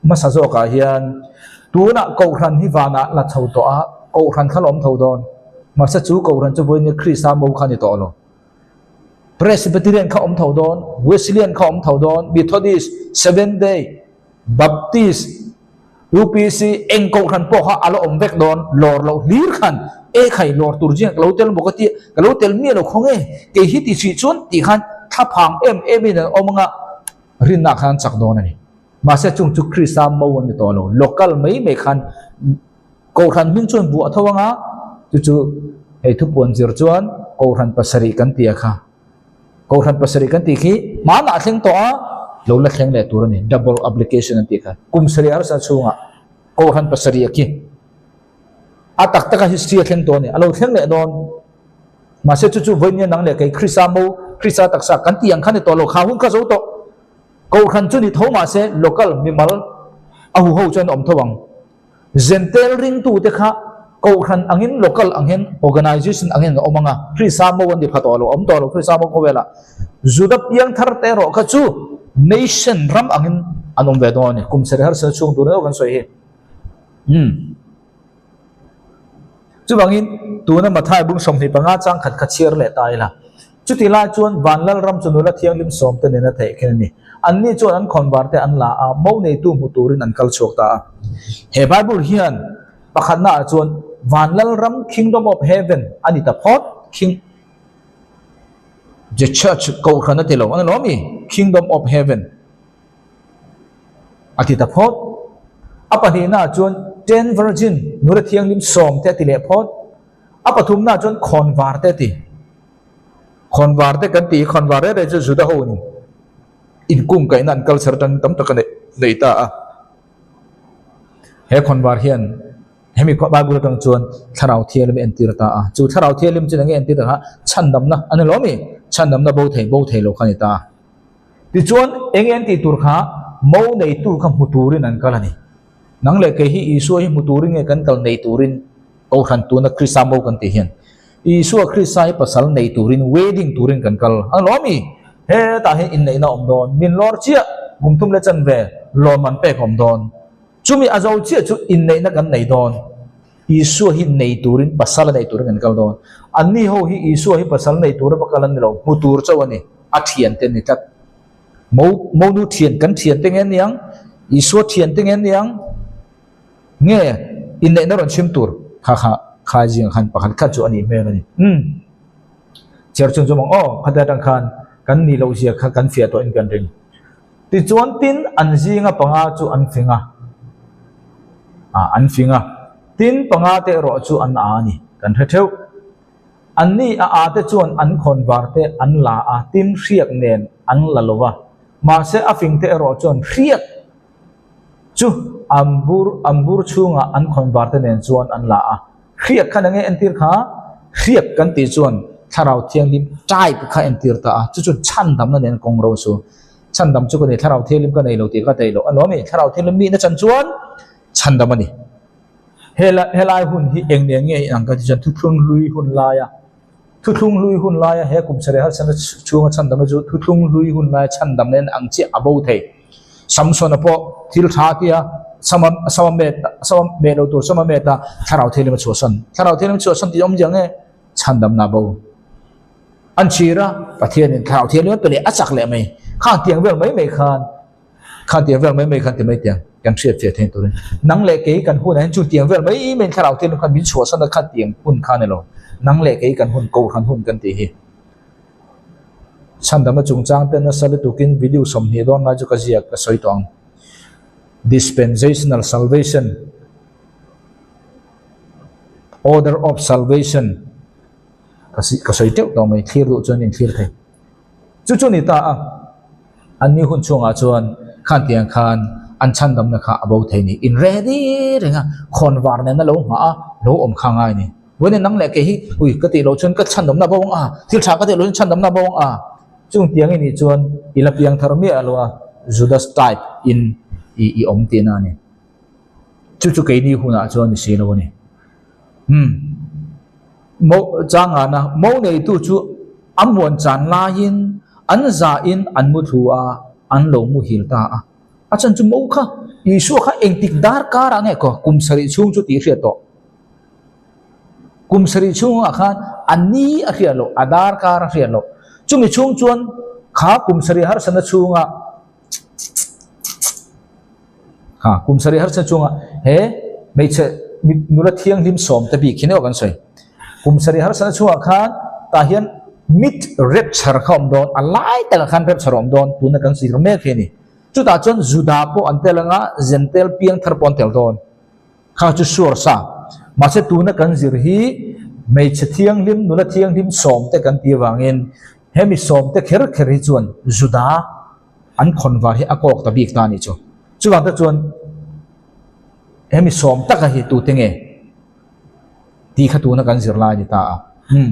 hmasa zawkah hian tunah Kohhran hi vanah la chho tawh a, Kohhran kha la awm tho dawn. Mahse chu Kohhran chu vawiin Krista mo kha a ni tawh lo. Presbyterian kha awm tho dawn, Wesleyan kha awm tho dawn, Methodist, Seventh Day, Baptist, UPC, eng kohhran pawh kha a la awm vek dawn, lawr loh hlir khan e khai lawr tur zing ka lo tel maw ka ti, ka lo tel miah lo khaw nge, kei hi ti hrih chuan tih khan thlaphang em em in an awm anga rinna khan an chak dawn a ni. Mahse chung chu Krista mo an ni tawh lo, local mai mai khan kohhran hming chuan buah tho anga chu chu hei thupuan zir chuan kohhran pasarih kan ti a kha. Kohhran pasarih kan tih khi hmanah a thleng tawh a, lo la thleng leh tur a ni, double application an tih kha. Kum sarih harsa chhungah Kohhran pasarih a khi a tak taka history a thleng tawh a ni, a lo thleng leh dawn. Mahse chu chu vawinia nang leh kei Krista mo, Krista taksa kan tih ang kha ni tawh lo, kha hun kha zo tawh. Kohhran chu ni tho mahse local mimal a huho chuan a awm tho ang. Zentel ringtute kha Kohhran angin, local angin, organization angin a awm ang a, Krista mo an ni pha tawh lo, a awm tawh lo Krista mo khawvelah. Juda piangthar te erawh kha chu nation ram angin an awm ve dawn a ni. Kum sarih harsa chhung tur emaw kan sawi hi. Umm. Chuvangin tuna Mathai bung 25 chang khat kha chhiar leh ta ila. Chuti lai chuan Vanlal ram chu nula thianghlim sawmte nena theih khin a ni. Anni chuan an khawnvar te an la a, mo neitu hmu turin an kal chhuak ta a. He Bible hian pakhatna ah chuan Vanlal ram, Kingdom of Heaven, a ni ta phawt, King, the Church, Kohhran a ti lo, a ni lo ami? Kingdom of Heaven a ti ta phawt. A pahnihna ah chuan Ten Virgin, nula thianghlim sawmte a ti leh phawt. A pathumna ah chuan khawnvar te a ti. Khawnvar te kan tih hi khawnvar reng reng chu Juda ho in inkungkaihna an culture atangin tam tak a nei ta a. He khawnvar hian hemi Bible atang chuan Thlarau Thianghlim a entir ta a. Chu Thlarau Thianghlim chu enge entir ta kha chhandamna a ni lo mi? Chhandamna bo thei bo thei lo kha a ni ta a. Tichuan enge an tih tur kha mo neitu kha hmu turin an kal a ni. Nang leh kei hi Isua hi hmu turin nge kan kal nei turin Kohhran tuna Krista mo kan tih hian Isua Krista hi pasal nei turin wedding turin kan kal a lo mi? Hetah hian inneihna a awm dawn, min lawr chiah kum thum leh chanve lawm an pek a awm dawn. Chumi a zo chiah chu inneihna kan nei dawn. Isua hi nei turin pasal a nei turin kan kal dawn. Anni ho hi Isua hi pasal nei tura va kal an ni lo, hmu tur chauh a ni, a thiante an ni tlat. Mo monu thian kan thiante nge aniang? Isua thiante nge aniang? Nge inneihna rawn chhim tur kha kha khai zingah khan pakhat khat chu a nih hmel a ni. Umm. Chhiar chhun chu mang aw, khati atang khan kan nih loh zia kha kan fiah tawhin kan ring. Tichuan tin an zinga panga chu an fing a, ah an fing a, tin panga te erawh chu an a a ni, kan hre theuh. Anni a a te chuan an khawn var te an la a, tin hriak nen an la lo va, mahse a fing te erawh chuan hriak Chu an bur an bur chhungah an khawn var te nen chuan an la a. Hriak khan enge entir kha? Hriak kan tih chuan Thlarau Thianghlim type kha entir ta a. Chu chu chhandamna nen kawng ro chu. Chhandam chu ka nei, Thlarau Thianghlim ka nei lo tih ka thei lo. A nuam i, Thlarau Thianghlim nihna chan chuan chhandam a ni. Helai hun hi eng nen nge inang kan tih chuan thuthlung hlui hun laia thuthlung hlui hun laia he kum sarih harsatna chhunga chhandamna chu thuthlung hlui hun laia chhandamna in ang chiah a bo thei. Samsona pawh thil tha a tia sama sama met sama meh lo tur sama met a thlarau thianghlim a chhuahsan. Thlarau thianghlim a chhuahsan tih awmzia nge chhandamna a bo. An chhir a, Pathianin thlarau thianghlim a pe leh a chak leh mai. Khang tiang vel mai mai khan Kha tiang vel mai mai khan ti mai tiang kan hriat fiah theih turin nang leh kei kan hunah hian chu tiang vel mai mai thlarau thianghlim khan min chhuahsan a kha tiang hun kha ni lo. Nang leh kei kan hun kohhran hun kan tih hi. Chhandamna chungchang te nasa lutukin video 20 dawn lai chu ka ziak ka sawi tawh ang. Dispensational salvation, Order of salvation ka sawi teuh tawh mai thlir duh chuan in thlir thei. Chu chu ni ta a, an ni hun chhungah chuan khan tiang khan an chhandamna kha a bo thei ni. In ready reng a, khawn var nena lo nghah a, lo awm kha ngai ni. Vawiin nang leh kei hi, ui ka tih loh chuan ka chhandamna a bo ang a, thil tha ka tih loh chuan chhandamna a bo ang a. Chung tiang i nih chuan i la piang thar miah lo a, Judas type in i i awm tihna a ni. Chu chu keini hunah chuan ni si lo a ni. Umm. Mo changana mo neitu chu a muan chan laiin an zahin an mu thlu a, an lo muhil ta a. A chhan chu mo kha Isua kha engtik dar karah nge kaw kum sarih chhung chu tih hriat tawh. Kum sarih chhungah khan a ni a hriat loh, a dar kar a hriat loh. Chumi chhung chuan kha kum sarih harsatna chhunga Ha, kum sarih harsa chunga he hmeichhe nula thianghlim sawm te bik hi ni aw kan sawi. Kum sarih harsana chungah khan tah hian mid rapture kha awm dawn, a lai takah khan rapture a awm dawn tuna kan zir mek hi a ni. Chutah chuan Juda pawh an tel anga Zentel piang thar pawh an tel dawn. Kha chu sure sa. Mahse tuna kan zir hi hmeichhe thianghlim nula thianghlim sawm te kan tih avangin hemi sawm te kher kher hi chuan Juda an khawn var hi a kawk ta bik ta a nih chu. Chuvang te chuan hemi sawm taka hi tute nge tih kha tuna kan zir lai a ni ta a. Umm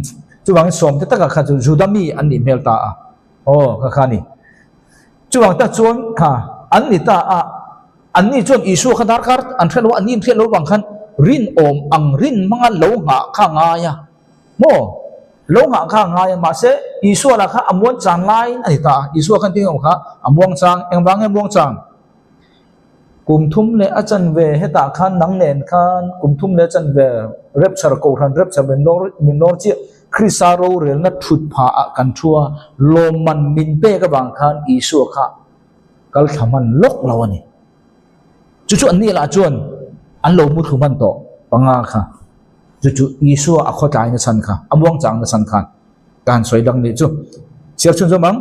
chuvangin sawm te taka kha chu Juda mi an nih hmel ta a. Aw kha kha a ni. Chuvang tak chuan kha an ni ta a, an ni chuan Isua kha darkar an hre lo a, an ni inhriat lo vang khan rinawm ang rin hmanga lo nghah kha a ngai a. Maw? Lo nghah kha a ngai a, mahse Isua lah kha a muang chang laiin a ni ta a. Isua khan tin awm kha a muang chang, engvang nge muang chang? Kum thum leh a chanve hetah khan nang nen khan kum thum leh a chanve rapture kohhran rapture min lawr min lawr chiah Krista rorelna thut phah ah kan thu a, lawmman min pek avang khan Isua kha kal thla hman lawk lo a ni. Chu chu an ni lah chuan an lo mu thlu hman tawh panga kha. Chu chu Isua a khawtlai na chhan kha, a muang chang na chhan khan ka han sawi dang nih chu. Chhiar chhun zawm ang.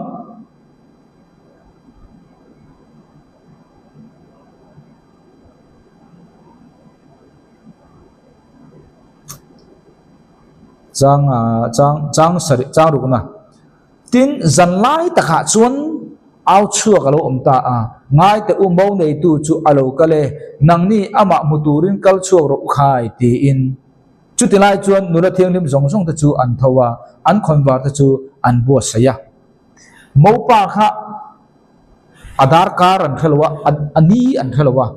Chang chang chang sarih chang rukna. Tin, zan lai takah chuan au chhuak a lo awm ta a, Ngai teh u mo neitu chu a lo kal e, nangni amah hmu turin kal chhuak rawh u khai, tiin. Chuti lai chuan nula thianghlim zawng zawng te chu an tho a, an khawnvar te chu an buatsaih a. Mopa kha a darkar an hre lo a, a ni an hre lo a,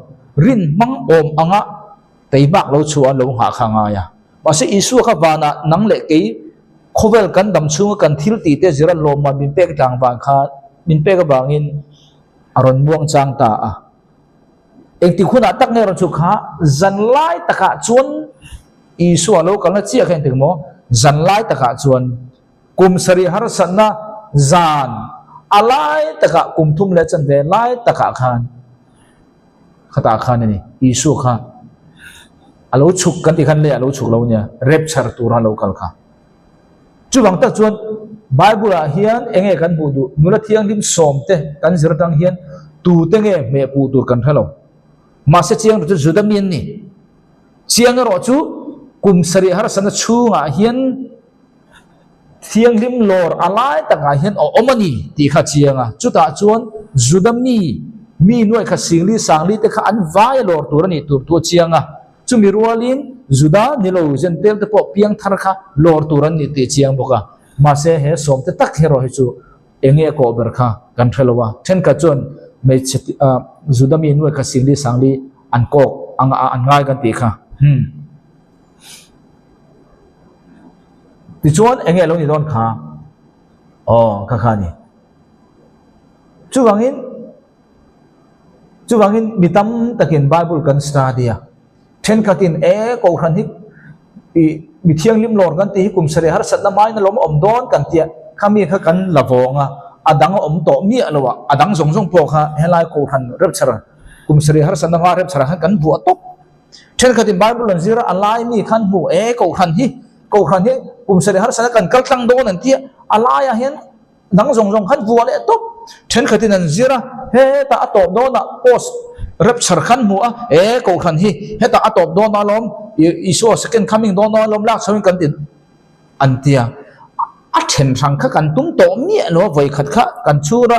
rin hmang awm anga Keimah lo chhuah an lo nghah kha ngai a. Mahse Isua kha vanah nang leh kei khawvel kan dam chhunga kan thil tih te zira lawmman min pek tlang vang khan min pek avangin a rawn muang chang ta a. Engtik hunah tak nge rawn chhuk kha zan lai takah chuan Isua lo kalna chiah kha engtik maw zan lai takah chuan kum sarih harsatna zan a lai takah kum thum leh chanve lai takah khan Khatah khan a ni, Isua kha a lo chhuk kan tih khan lei a lo chhuk lo nia, rapture tura lo kal kha. Chuvang tak chuan Bible ah hian eng nge kan hmuh duh? Nula thianghlim sawm te kan zir atang hian tute nge hmeh puh tur kan hre lo. Mahse chiang erawh chu Juda mi an ni. Chiang erawh chu kum sarih harsatna chhungah hian Thianghlim lawr a lai takah hian a awm a ni tih kha a chiang a. Chutah chuan Juda mi, mi nuai kha singli sangli te kha an vai a lawr tur a nih tur thu a chiang a. Chumi rualin Juda ni lo Zentel te pawh piang thar kha lawr tur an nih tih a chiang bawk a. Mahse he sawmte tak erawh hi chu eng nge kawh ber kha kan hre lo a. Thenkhat chuan hmeichhe Juda mi nuai kha singli sangli an kawk ang a an ngai kan tih kha. Umm. Tichuan eng nge lo ni dawn kha? Aw, kha kha a ni. Chuvangin, chuvangin mi tam takin Bible kan study a. Thenkhatin e Kohhran hi i mi thianghlim lawr kan tih hi kum sarih harsatna hmain a lawm awm dawn kan tia khami kha kan la vawng a, a dang a awm tawh miah lo a, a dang zawng zawng pawh kha helai Kohhran rapture kum sarih harsatna hma rapture ah khan kan buah tawp. Thenkhatin Bible an zir a, a lai mi khan hmu e Kohhran hi Kohhran hi kum sarih harsatna kan kal tlang dawn an tia a laiah hian Dang zawng zawng khan vua leh tawp. Thenkhatin an zir a, hetah a tawp dawnah post rapture khan hmu a, e Kohhran hi hetah a tawp dawn alawm, Isua second coming dawn alawm lak chhoin kan ti an ti a. A then hrang kha kan tum tawh miah lo a, vawikhat kha kan chhur a,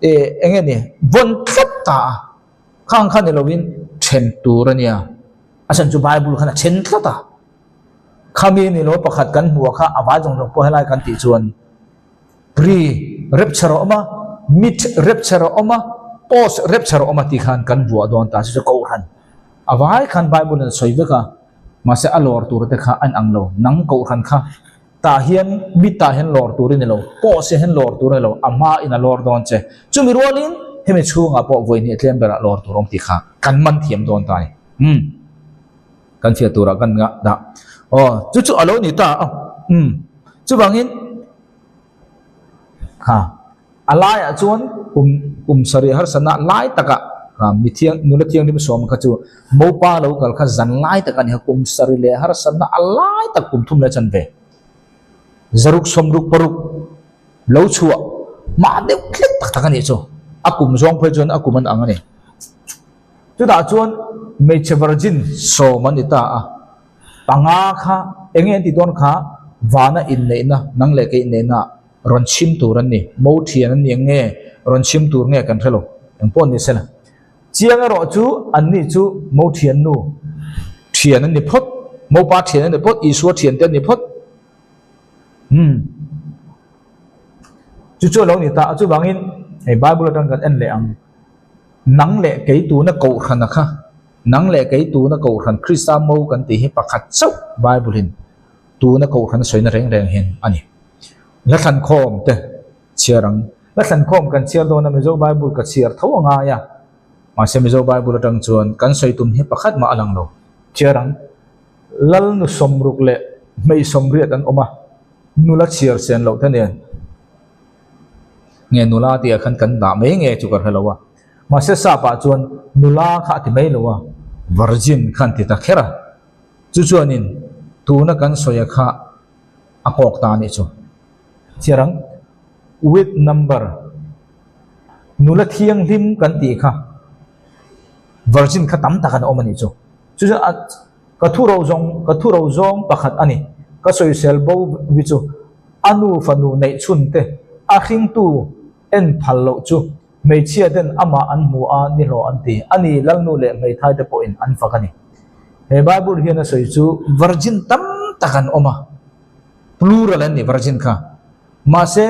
e eng nge ni, vawn tlat ta a, khang kha ni lovin then tur a nia. A chhan chu Bible khan a then tlat a. Khami ni lo pakhat kan hmuh a kha a vai zawng zawng pawh helai kan tih chuan pre rapture a awm a, mid rapture a awm a, post rapture a awm a tih khan kan vuah dawn ta chu chu Kohhran a vai khan Bible in a sawi vek a, mahse a lawr tur te kha a inang lo, nang Kohhran kha tah hian mid tah hian lawr tur i ni lo, post ah hian lawr tur a ni lo, a hma in a lawr dawn che, chumi rualin hemi chhungah pawh vawi hnih tlem berah lawr tur a awm tih kha kan man thiam dawn ta a ni. Umm. Kan chhiat turah kan ngah dah. Aw, chu chu a lo ni ta a. Umm. Chuvangin, kha, a laiah chuan kum kum sarih harsatna lai takah kha mi thiang nula thianghlim sawm kha chu mopa lo kal kha zan lai tak a ni kha kum sarih leh harsatna a lai tak kum thum leh chan ve. Zaruk sawmruk paruk lo chhuah mah deuh hlek tak tak a nih chu. A kum zawng phei chuan a kum an ang a ni. Chutah chuan hmeichhe virgin sawm an ni ta a, panga kha eng nge an tih dawn kha vana inneihna, nang leh kei inneihna rawn chhim tur an ni, mo thian an ni ang nge rawn chhim tur nge kan hre lo, eng pawh an ni sela. Chiang erawh chu an ni chu mo thian nu thian an ni phawt, mopa thian an ni phawt, Isua thian te an ni phawt. Umm. Chu chu a lo ni ta a, chuvangin hei Bible atang kan en leh ang. Nang leh kei tuna kohhrana kha, nang leh kei tuna kohhran Krista mo kan tih hi pakhat chauh Bible in tuna kohhran a sawina reng reng hian a ni. La thlankhawm te chhiar ang. La thlankhawm kan chhiar dawn a Mizo Bible ka chhiar tho a ngai a, mahse Mizo Bible atang chuan kan sawi tum hi pakhat mah a lang lo. Chhiar ang. Lal nu sawmruk leh hmei sawmriat an awm a, nula chhiar sen loh te nen. Nge nula tih ah khan kan dah mai nge chu ka hre lo a, mahse sap ah chuan nula kha a ti mai lo a, virgin kha an ti ta kher a, chu chuanin tuna kan sawi a kha a kawk ta a nih chu. Chhiar ang, with number, nula thianghlim kan tih kha virgin kha tam tak an awm a nih chu, chu chuan a Ka thu ro zawng, ka thu ro zawng pakhat a ni. Ka sawisel bo vi chu a nu fanu neih chhun te, a hringtu en phal loh chu hmeichhia ten amah an hmu a ni hlawh an ti. A ni, Lalnu leh hmeithai te pawhin an fak a ni. He Bible hian a sawi chu virgin tam tak an awm a, plural an ni virgin kha. Mahse,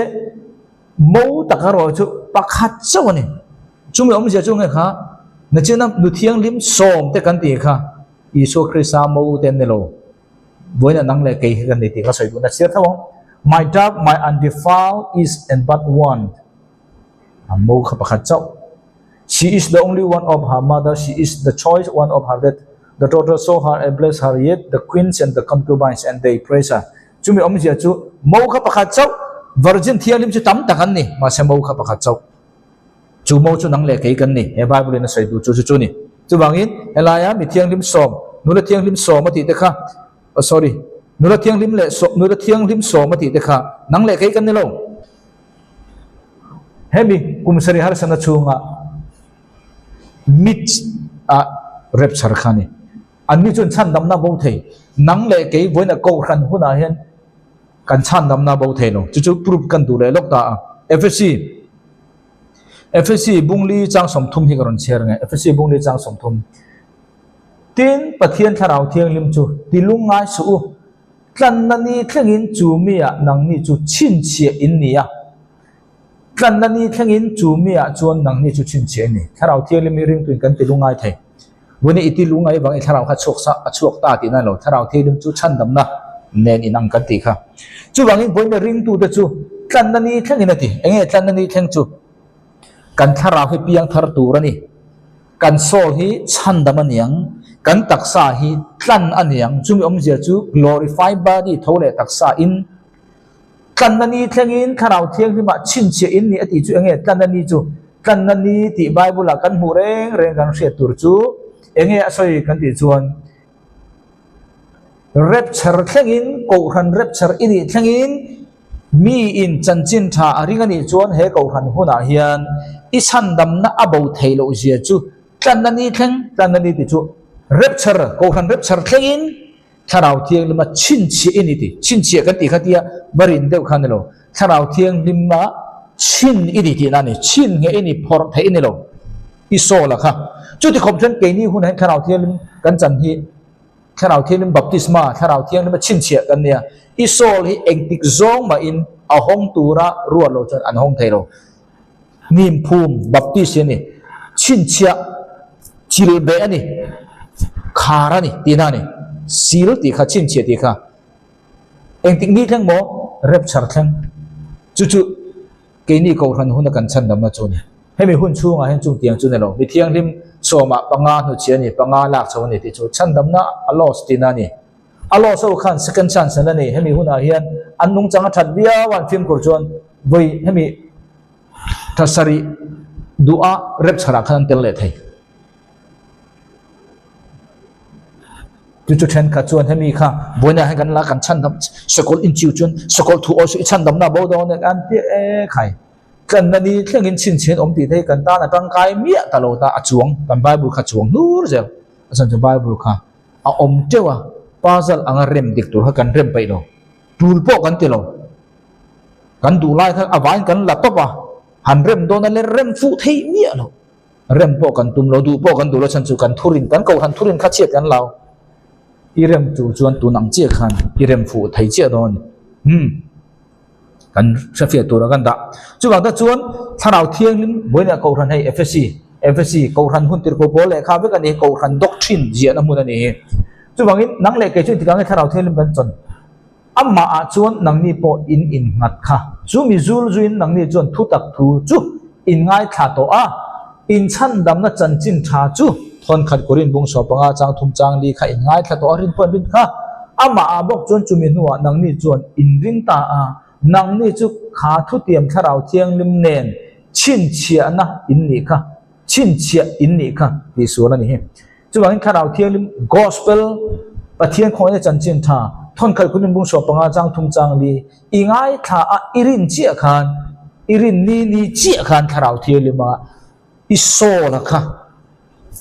Mo taka rawh chu pakhat chauh a ni. Chumi awmzia chu nge kha, Nachina nu thianghlim sawm te kan tih kha Isua Krista mo te an ni lo. Vawiin nang leh kei hi kan ni tih ka sawi duhna chhiar tho ang. My dove, my undefiled is and but one. A mo kha pakhat chauh. She is the only one of her mother, she is the choice one of her that the daughter saw her and bless her yet the queens and the concubines and they praise her. Chumi awmzia chu mo kha pakhat chauh, virgin thianghlim chu tam tak an ni, mahse mo kha pakhat chauh. Chu mo chu nang leh kei kan ni, he Bible in a sawi duh chu chu chu ni. Chuvangin helaia mi thianghlim sawm, nula thianghlim sawm a tih te kha, oh sorry, nula thianghlim leh sawm, nula thianghlim sawm a tih te kha nang leh kei kan ni lo. Hemi kum sarih harsatna chhunga mit a rapture kha a ni. Anni chuan chhandamna bo thei. Nang leh kei vawiin a kohhran hunah hian kan chhandamna bo thei lo. Chu chu proof kan duh leh lawk ta a. Efesi Efesi bungli chang 30 hi ka rawn chhiar nge. Efesi bungli chang 30. Tin, Pathian Thlarau Thianghlim chu tilung ngai suh u. Tlanna ni thlengin chu miah nangni chu chhinchhiah in ni a. Tlanna ni thlengin chu miah chuan nangni chu chhinchhiah in ni. Thlarau Thianghlim hi ringtuin kan tilung ngai thei. Vawiin i ti lungai vang i thlarau kha chhuak sa a chhuak ta tihna a ni lo. Thlarau Thianghlim chu chhandamna nen inang kan tih kha. Chuvangin vawiin ringtute chu tlanna ni thlengin a ti. Enge tlanna ni thleng chu? Kan thlarau hi piang thar tur a ni. Kan soul hi chhandam a niang. Kan taksa hi tlan a niang. Chumi awmzia chu glorify body tho leh taksa in Tlanna ni thlengin Thlarau Thianghlimah chhinchhiah in ni a tih chu enge tlanna ni chu? Tlanna ni tih Bible-ah kan hmuh reng reng kan hriat tur chu enge a sawi kan tih chuan rapture thlengin Kohhran rapture i nih thlengin miin chanchin tha a ring a nih chuan he Kohhran hunah hian i chhandamna a bo theih loh zia chu tlanna ni thleng tlanna ni tih chu rapture Kohhran rapture thlengin Thlarau Thianghlima chhinchhiah i ni ti. Chhinchhiah kan tih kha tia va rin deuh kha a ni lo. Thlarau Thianghlima chhin i ni tihna a ni. Chhin nge i ni, phawrh theih i ni lo. I sawl a kha. Chuti khawp chuan keini hunah hian Thlarau Thianghlim kan chan hi Thlarau Thianghlim baptisma, Thlarau Thianghlima chhinchhiah kan nia. I sawl hi engtik zawng mahin a hawng tura ruat lo chuan an hawng thei lo. Hnim phum Baptist hi a ni. Chhinchhiah chil beh a ni. Khar a ni tihna a ni. Sil tih kha chhinchhiah tih kha engtik ni thleng maw rapture thleng. Chu chu keini kohhran huna kan chhandamna chu a ni. Hemi hun chhungah hian chung tiang chu a ni lo. Mi thianghlim sawmah panga hnuchhiah a ni, panga lak chho a ni tih chu chhandamna a loss tihna a ni. A loss ho khan second chance an la nei. Hemi hunah hian an nungchang a that viau a, an fimkhur chuan vawi hemi tha sarih duha rep chharah khan an tel leh thei. Chu chu thenkhat chuan hemi kha vawiinah hian kan la kan chhandam sakawlh inchiu chuan sakawlh thu awi suh i chhandamna a bo dawn e an ti e khai. Tlanna ni thlengin chhinchhian awm tih te hi kan tan a tangkai miah ta lo ta a chuang kan Bible kha chuang hnur zel a chhan chu Bible kha a awm teuh a, puzzle anga rem dik tur kha kan rem peih lo, tul pawh kan ti lo. Kan duh lai kha a vain kan la tawp a, han rem dawn a le rem fuh theih miah lo. Rem pawh kan tum lo, duh pawh kan duh lo chhan chu kan thurin, kan kohhran thurin kha chhiat kan lau. I rem tur chuan tun ang chiah khan i rem fuh thei chiah dawn a ni. Umm. Kan hrefiah tura kan dah. Chuvang te chuan Thlarau Thianghlim vawiinah Kohhran hei Ephesi, Ephesi, Kohhran hun tirhkoh pawl lehkha vek a ni hi, Kohhran doctrine ziahna hmun a ni hi. Chuvangin nang leh kei chu intikah nge Thlarau Thianghlim kan chawn? Amahah chuan nangni pawh in innghat kha. Chu mi zul zuiin nangni chuan thutak thu chu in ngaithla tawh a, in chhandamna chanchin tha chu thawnkhat Korin bung sawm panga chang thum chang li kha in ngaithla tawh a, rin pawh an rin kha. Amahah bawk chuan chumi hnuah nangni chuan in ring ta a, nangni chu kha thutiam Thlarau Thianghlim nen chhinchhiahna in nih kha, chhinchhiah in nih kha tih sual a ni hi. Chuvangin Thlarau Thianghlim, Gospel, Pathian khawngaihna chanchin tha, thawnkhat khunin bung sawm panga chang thum chang li, i ngaithla a i rin chiah khan, i rin ni ni chiah khan Thlarau Thianghlima i sawl a kha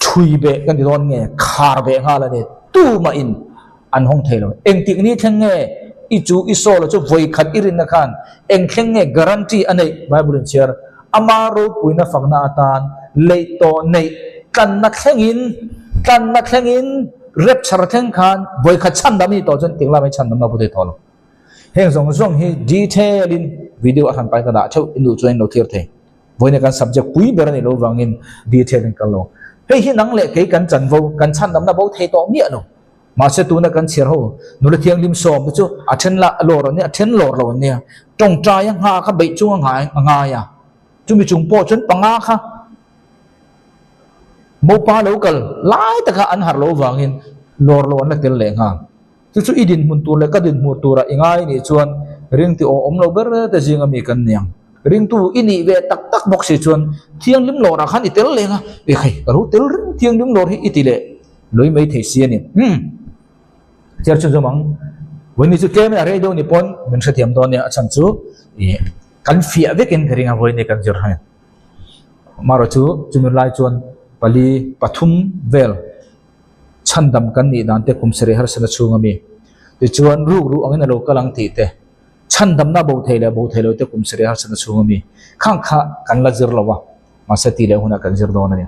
thui beh kan ti dawn nge, khar beh nghal a ni, tumahin an hawng thei lo. Engtik ni thleng nge i chu i sawl a chu vawikhat i rinna khan eng thleng nge guarantee a neih Bible in chhiar ama ropuina fakna atan leih tawh neih tlanna thlengin tlanna thlengin rapture thleng khan vawikhat chhandam a ni tawh chuan tiang lamah hi chhandamna a pu thei tawh lo. Heng zawng zawng hi detail in video a hran pahin ka dah theuh in duh chuan in lo thlir thei. Vawiin kan subject pui ber a nih loh vangin detail in kal lo. Hei hi nang leh kei kan chanvo kan chhandamna bo thei tawh miah lo. Mahse tuna kan chhiar ho nula thianghlim sawm te chu a then lah lawr an nia, a then lawr lo an nia. Tawngtai a ngha kha beih chung a ngai a ngai a. Chumi chung pawh chuan panga kha mopa lo kal lai taka an harh loh vangin lawr lo an la tel leh nghal. Chu chu i dinhmun tur leh ka dinhmun turah i ngai nih chuan ringti aw awm lo ber te zinga mi kan niang. Ringtu i nih ve tak tak bawk si chuan thianghlim lawrah khan i tel leng a, e khai ka lo tel ring thianghlim lawr hi i ti leh. Lui mai thei si a ni. Umm. Chhiar chhun zawm ang. Vawiin chu tlem in a rei deuh ni pawn min hrethiam dawn nia a chhan chu ih kan fiah vekin ka ring a vawiin ni kan zir hian. Marawh chu chumi lai chuan pali pathum vel chhandam kan nih dan te kum sarih harsatna chhung ami tichuan ruk ruh angin a lo kal ang tih te chhandamna bo thei leh bo thei lo te kum sarih harsatna chhung ami khang kha kan la zir lo a. Mahse tih leh hunah kan zir dawn a ni.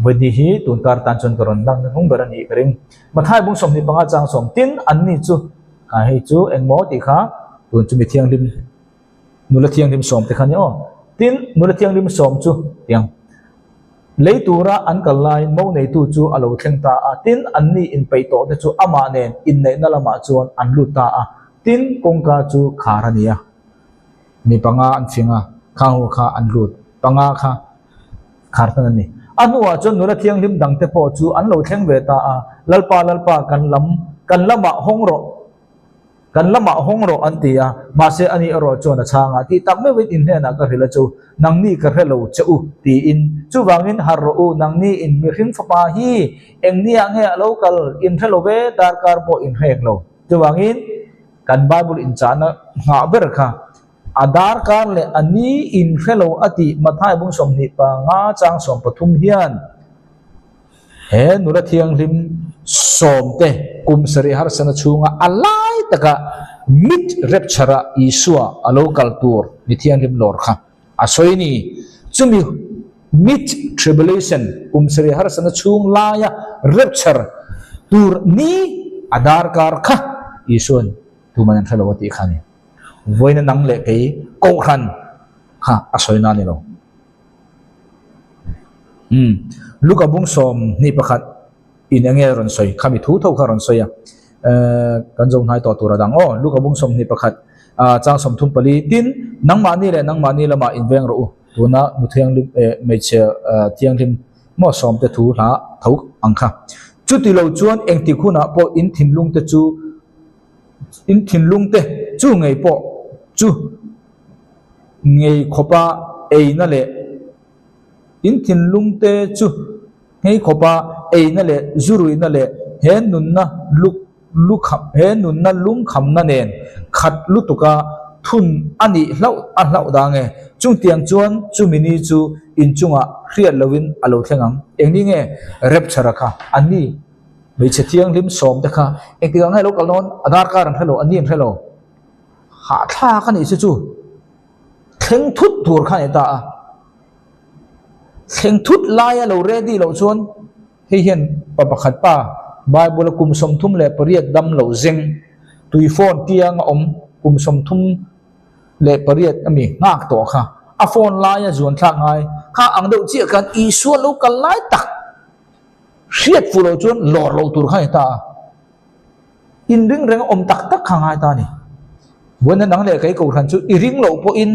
Vawiin hi tun kar tan chuan ka rawn lang hnung ber a nih ka ring. Mathai bung 25 chang sawm tin an ni chu kha hei chu engmaw tih kha tun chu mi thianghlim nula thianghlim sawm te kha ni aw. Tin nula thianghlim sawm chu tiang. Lei tura an kal laiin mo neitu chu a lo thleng ta a, tin, anni inpeih tawhte chu amah nen inneihna lamah chuan an lut ta a, tin, kawngka chu khar a ni a. Mi panga an fing a, khang ho kha an lut, panga kha khar tan a ni. A hnuah chuan nula thianghlim dangte pawh chu an lo thleng ve ta a, Lalpa, Lalpa, kan lam, kan lamah hawng rawh, kan lamah hawng rawh an ti a, mahse ani erawh chuan a chhang a, tih tak meuhin in hnenah ka hrilh a chu, nangni ka hre lo che u, tiin. Chuvangin harh rawh u, nangni in mihring fapa hi eng niah nge a lo kal, in hre lo ve, darkar pawh in hrek lo. Chuvangin kan Bible inchahna nghah ber kha a darkar leh a ni in hre lo a tih Mathai bung 25 chang 13 hian he nula thianghlim sawmte kum sarih harsana chhunga a lai taka mid rapture a Isua a lo kal tur mi thianghlim lawr kha a sawi ni. Chumi mid tribulation kum sarih harsana chhung laia rapture tur ni a darkar kha Isua'n tuman an hre lo a tih kha a ni. Vawiina nang leh kei kohhran kha a sawi na a ni lo. Umm Luka bung 21 in enge rawn sawi khami thu tho kha rawn sawi a eh kan zo hnai tawh tur a dang aw Luka bung 21 ah chang 34 tin nangmahni leh nangmahni lamah inveng rawh u tuna nu thianghlim eh hmeichhe thianghlim maw sawmte thu hla tho ang kha chuti lo chuan engtik hunah pawh in thinlung te chu in thinlung te chu ngei pawh chu ngei khawpa eina leh in thinlung te chu ngei khawpa eina leh zuruihna leh he nunna luk lukham he nunna lungkhamna nen khat lutuka thun a nih hlauh a hlauh dang e. Chungtiang chuan chumi ni chu inchungah hriat loin a lo thleng ang. Engni nge rapture a kha anni hmeichhe thianghlim sawm te kha engtikah nge lo kal dawn a darkar an hre lo anni an hre lo. Hahthlak a nih chu chu thleng thut tur kha a ni ta a. Thleng thut laia lo ready loh chuan hei hian pa pakhat pa Bible a kum 38 dam lo zeng tui phone tiang a awm kum 38 a mi nghak tawh kha a phone laia zuan thlak ngai kha ang deuh chiah khan Isua lo kal lai tak hriat fuh loh chuan lawr loh tur kha a ni ta a. In ring reng a awm tak tak kha ngai ta a ni. Vawiin nang leh kei kohhran chu i ring loh pawhin,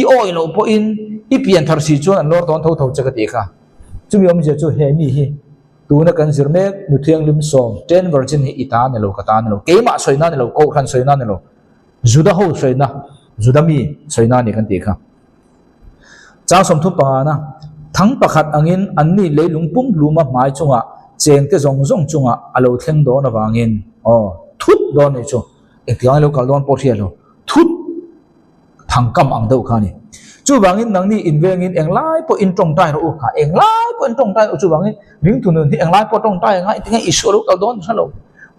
i awi loh pawhin, i pian thar si chuan an lawr dawn tho tho che ka tih kha. Chumi awmzia chu he mi hi tuna kan zir mek nu thianghlim sawm, ten virgin hi i ta a ni lo, ka ta a ni lo, keimah sawina a ni lo, kohhran sawina a ni lo, Juda ho sawina, Juda mi sawina a ni kan tih kha. Chang 35 na, Thang pakhat angin anni leilung pumhluma hmai chungah chengte zawng zawng chungah a lo thleng dawn avangin, aw, thut dawn nih chu, engtiang lo kal dawn pawh hriat lo, thut thang kam ang deuh kha a ni. Chuvangin nangni invengin englai pawh in tawngtai rawh u, ha, englai pawh in tawngtai rawh u, chuvangin ringtu nun hi englai pawh tawngtai a ngai, tinge Isua lo kal dawn hre lo.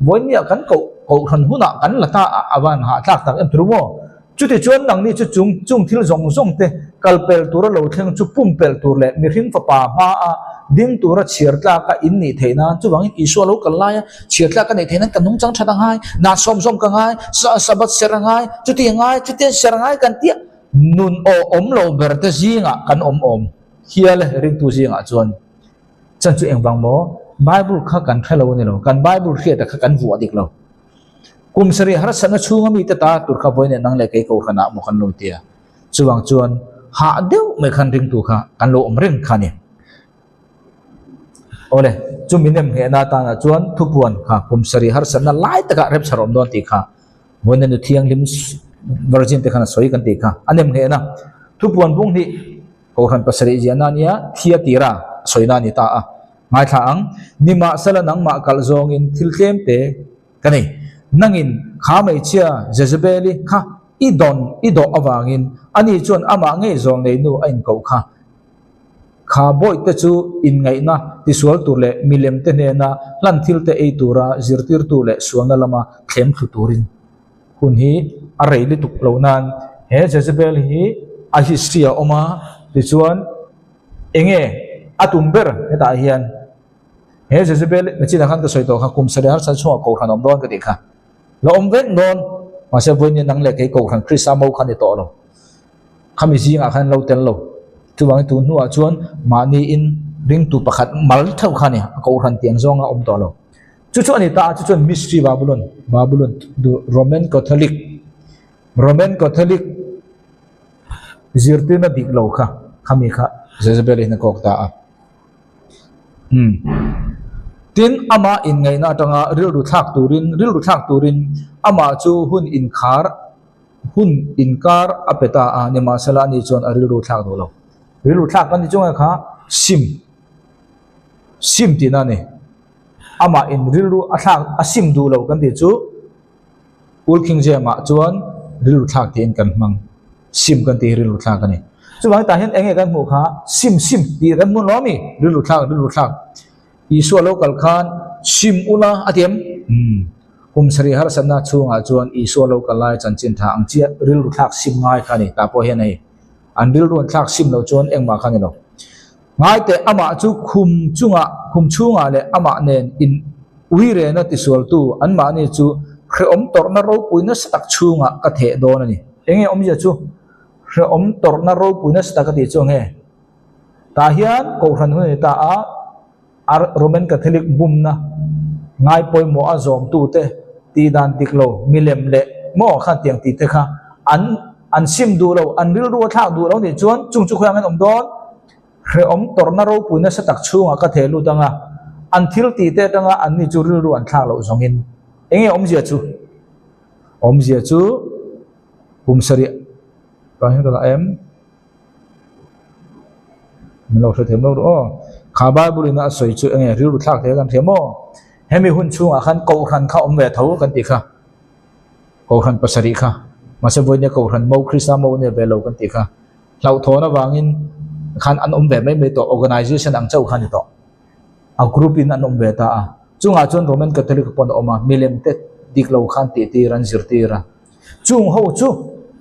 Vawinia kan koh kohhran hunah kan la ta a, a van hahthlak tak em tur maw? Chutichuan nangni chu chung chung thil zawng zawng te kal pel tura lo thleng chu pumpelh tur leh mihring fapa hmaa ding tura chhiar tlaka in nih theih nan chuvangin Isua lo kal laia chhiar tlak ka neih theih nan ka nungchang that a ngai, nan sawm zawm ka ngai, Sabbath ser a ngai, chuti a ngai, chutiang ser a ngai kan tia nun aw awm lo ber te zingah kan awm awm hial e ringtu zingah chuan chan chu engvang maw Bible kha kan hre lo a ni lo, kan Bible hriata kha kan vuah dik lo. Kum sarih harsatna chhunga mite ta tur kha vawiin nang leh kei kohhranah maw kan lo ti a, chuvang chuan hah deuh mai khan ringtu kha kan lo awm reng kha a ni. Awle, chumi nem nghehna atana chuan thupuan kha kum sarih harsatna lai takah remchar awm dawn tih kha vawiin nu thianghlim virgin te khan a sawi kan tih kha a nem nghehna thupuan bung hnih kohhran pasarih ziahna a nia thia tira sawina a ni ta a. Ngaithla ang, nimahsela nangmah kalh zawngin thil tlem te ka nei. Nangin kha hmeichhia Jezebeli kha i dawn i dawh avangin ani chuan amah ngei zawng nei nu a inkoh kha. Kha bawihte chu inngaihna tisual tur leh milem te hnena hlan thil te ei tura zirtirtu leh sualna lama thlem thlu turin hun hi a rei lutuk lo nan he Jezebel hi a history a awm a, tichuan Enge a tum ber hetah hian he Jezebel nachinah khan ka sawi tawh kha kum sarih harsa chhungah kohhran awm dawn ka tih kha la awm vek dawn mahse vawiin nang leh kei kohhran Krista mo kha ni tawh lo khami zingah khan lo tel lo chuvangin tun hnuah chuan mahni in Ringtu pakhat mal theuh kha a ni, a kohhran tiang zawnga awm tawh lo. Chu chu a ni ta a, chu chuan Mystery Babylon, Babylon, Roman Catholic, Roman Catholic zirtirna dik lo kha, khami kha Jezebel hian a kawk ta a. Umm. Tin, amah inngaihna atanga rilru thlak turin, rilru thlak turin amah chu hun inkhar, hun inkar a pe ta a, nimahsela ani chuan a rilru thlak duh lo. Rilru thlak kan ti chu nge kha sim, sim tihna a ni. Amah in rilru a thlak, a sim duh lo kan tih chu Ulkhing Jemah chuan rilru thlak tiin kan hmang. Sim kan tih hi rilru thlak a ni. Chuvangin tah hian eng nge kan hmuh kha sim sim tih kan hmu lo a mi? Rilru thlak rilru thlak. Isua lo kal khan sim ula a ti em? Umm. Kum sarih harsatna chhungah chuan Isua lo kal lai chanchin tha ang chiah rilru thlak sim ngai kha a ni. Tah pawh hian hei an rilru an thlak sim loh chuan engmah kha a ni lo. Ngaite amah chu khum chungah khum chhungah leh amah nen in uirena tisualtu anmahni chu hrehawm tawrhna ropui nasa tak chhungah ka theh dawn a ni. Eng nge awmzia chu? Hrehawm tawrhna ropui nasa tak a tih chu eng nge? Tah hian Kohhran hun a ni ta a, Roman Catholic bumna ngai pawimawh a zawmtute tih dan dik lo milem leh maw khan tiang tih te kha an an sim duh lo, an rilru a thlak duh lo nih chuan chung chu khawiah an awm dawn? Hrehawm tawrhna ropui nasa tak chhungah ka theh lut anga an thil tih te atanga anni chu rilru an thlak loh zawngin eng nge awmzia chu? Awmzia chu kum sarih tah hian ka dah em? Min lo hre thiam lo ru aw. Kha Bible in a sawi chu enge rilru thlak thei kan hria maw? Hemi hun chhungah khan Kohhran kha awm ve tho kan tih kha. Kohhran pasarih kha. Mahse vawinia Kohhran mo Krista mo nia ve lo kan tih kha. Hlauhthawn avangin khan an awm ve mai mai tawh organization ang chauh kha a ni tawh. A group in an awm ve ta a. Chungah chuan Roman Catholic pawn a awm a, milem te dik lo khan tihtir an zirtir a. Chung ho chu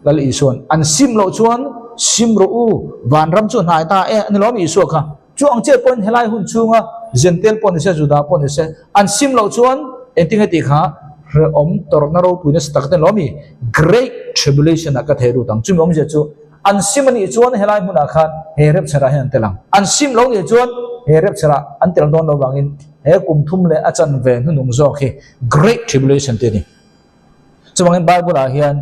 Lal Isua'n an sim loh chuan sim rawh u, vanram chu hnai ta e a ni lo mi Isua kha. Chu ang chiah pawhin helai hun chhunga Zentel pawh ni se, Juda pawh ni se, an sim loh chuan engtin nge tih kha hrehawm tawrhna ropui nasa tak te ni lo mi Great Tribulation ah ka thei lut ang. Chumi awmzia chu an sim a nih chuan helai hmunah khan he rapture ah hian an tel ang. An sim lo nih chuan he rapture ah an tel dawn lo vangin he kum thum leh a chanve hnunung zawk hi Great Tribulation tih a ni. Chuvangin Bible ah hian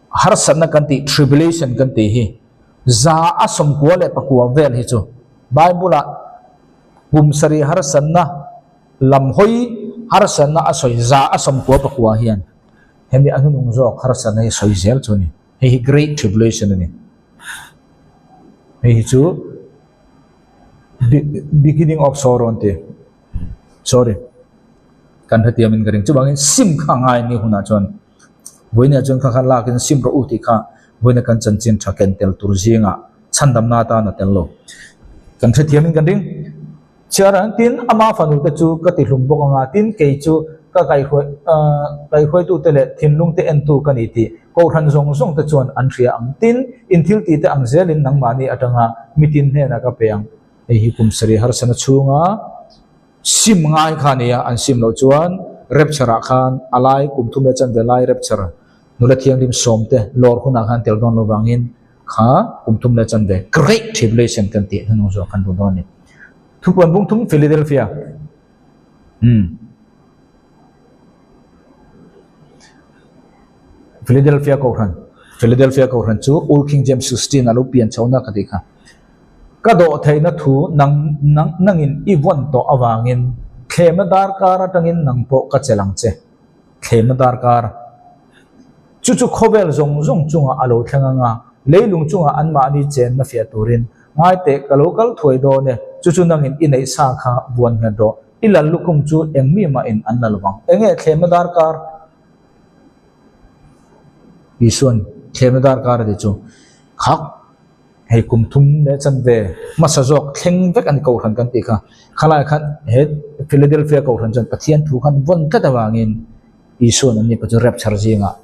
harsatna kan tih tribulation kan tih hi za a sawmkua leh pakua vel hi chu Bible ah kum sarih harsatna lam hawi harsatna a sawi za a sawmkua pakua hian hemi a hnunung zawk harsatna hi sawi zel chu a ni. Hei hi great tribulation a ni. Hei hi chu beginning of sorrow an ti. Sorry. Kan hrethiam in ka ring. Chuvangin sim kha ngai ni hunah chuan vawiinah chuan kha kha lakin sim rawh u tih kha vawiina kan chanchin tha ken tel tur zingah chhandamna atan a tel lo. Kan hrethiam in kan ring. Chhiar ang tin ama fanu te chu ka ti hlum bawk anga tin kei chu ka kaihruai ahh kaihruaitute leh thinlung te entu ka ni tih Kohhran zawng zawng te chuan an hria ang. Tin, in thil tih te ang zelin nangmahni atanga mitin hnenah ka pe ang. Hei hi kum sarih harsana chhunga sim ngai kha a ni a, an sim loh chuan rapture ah khan a lai kum thum leh chanve lai rapture nula thianghlim sawmte lawr hunah khan tel dawn lo vangin kha kum thum leh chanve great tribulation kan tih hnunung zawk khan duh dawn a ni. Thupuan bung thum Philadelphia. Umm. Philadelphia Kohhran Philadelphia Kohhran chu Old King James 16 a lo pian chhohna ka tih kha. Ka dawh theihna thu nang nang nangin i vawn tawh avangin thlemna darkar atangin nang pawh ka chelh ang che. Thlemna darkar chu chu khawvel zawng zawng chungah a lo thleng anga leilung chungah anmahni chenna fiah turin ngai teh ka lo kal thuai dawn e, chu chu nangin i neih sa kha buan nghet rawh. I lal lukhum chu eng mi mahin an la lovang. Enge thlemna darkar? Isua'n thlemna darkar a ti chu khak hei kum thum leh chanve hmasa zawk thleng vek a ni Kohhran kan tih kha. Khalai khan he Philadelphia Kohhran chuan Pathian thu khan vawn tlat avangin Isua'n an ni pawh chu rapture zingah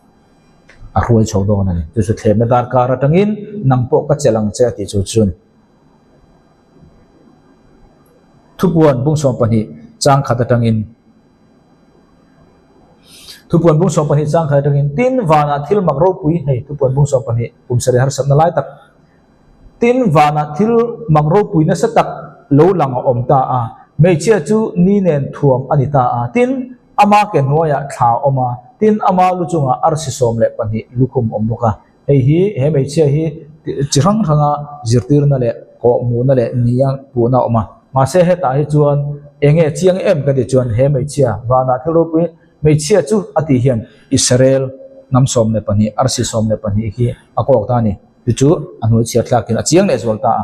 a hruai chho dawn a ni. Chu chu thlemna darkar atangin nang pawh ka chelh ang che a tih chu chu a ni. Thupuan bungsawm pahnih chang khat atangin Thupuan bungsawm pahnih chang khat atangin tin vanah thil mak ropui hei Thupuan bungsawm pahnih kum sarih harsatna lai tak tin vanah thil mak ropui nasa tak. lo lang a awm ta a, hmeichhia chu ni nen thuam a ni ta a, tin, ama ke hnuaiah thla a awm a, tin, ama lu chungah arsi 12 lukhum awm bawk a. Hei hi he hmeichhia hi chi hrang hranga zirtirna leh kawhhmuhna leh nia puhna a awm a, mahse hetah hi chuan eng nge chiang em ka tih chuan he hmeichhia vanah thil ropui hmeichhia chu a tih hian Israel hnam 12 arsi 12 hi a kawk ta a ni. Chu chu a hnuai chhiar thlakin a chiang leh zual ta a.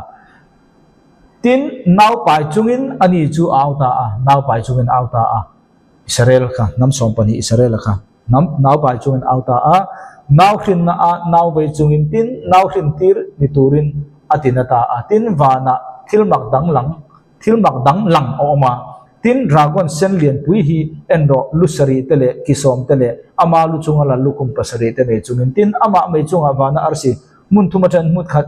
Tin, nau pai chungin ani chu a au ta a, nau pai chungin a au ta a. Israel kha, hnam 12 Israel-a kha hnam nau pai chungin a au ta a. Nau hrinna a nau vei chungin tin, nau hrin tir ni turin a ti na ta a. Tin, vanah thil mak dang lang, thil mak dang lang a awm a. Tin, dragon sen lianpui hi en rawh, lu sarih te leh ki sawm te leh ama lu chunga la lukhum pasarih te nei chungin tin, amah mei chungah vana arsi hmun thum atangin hmun khat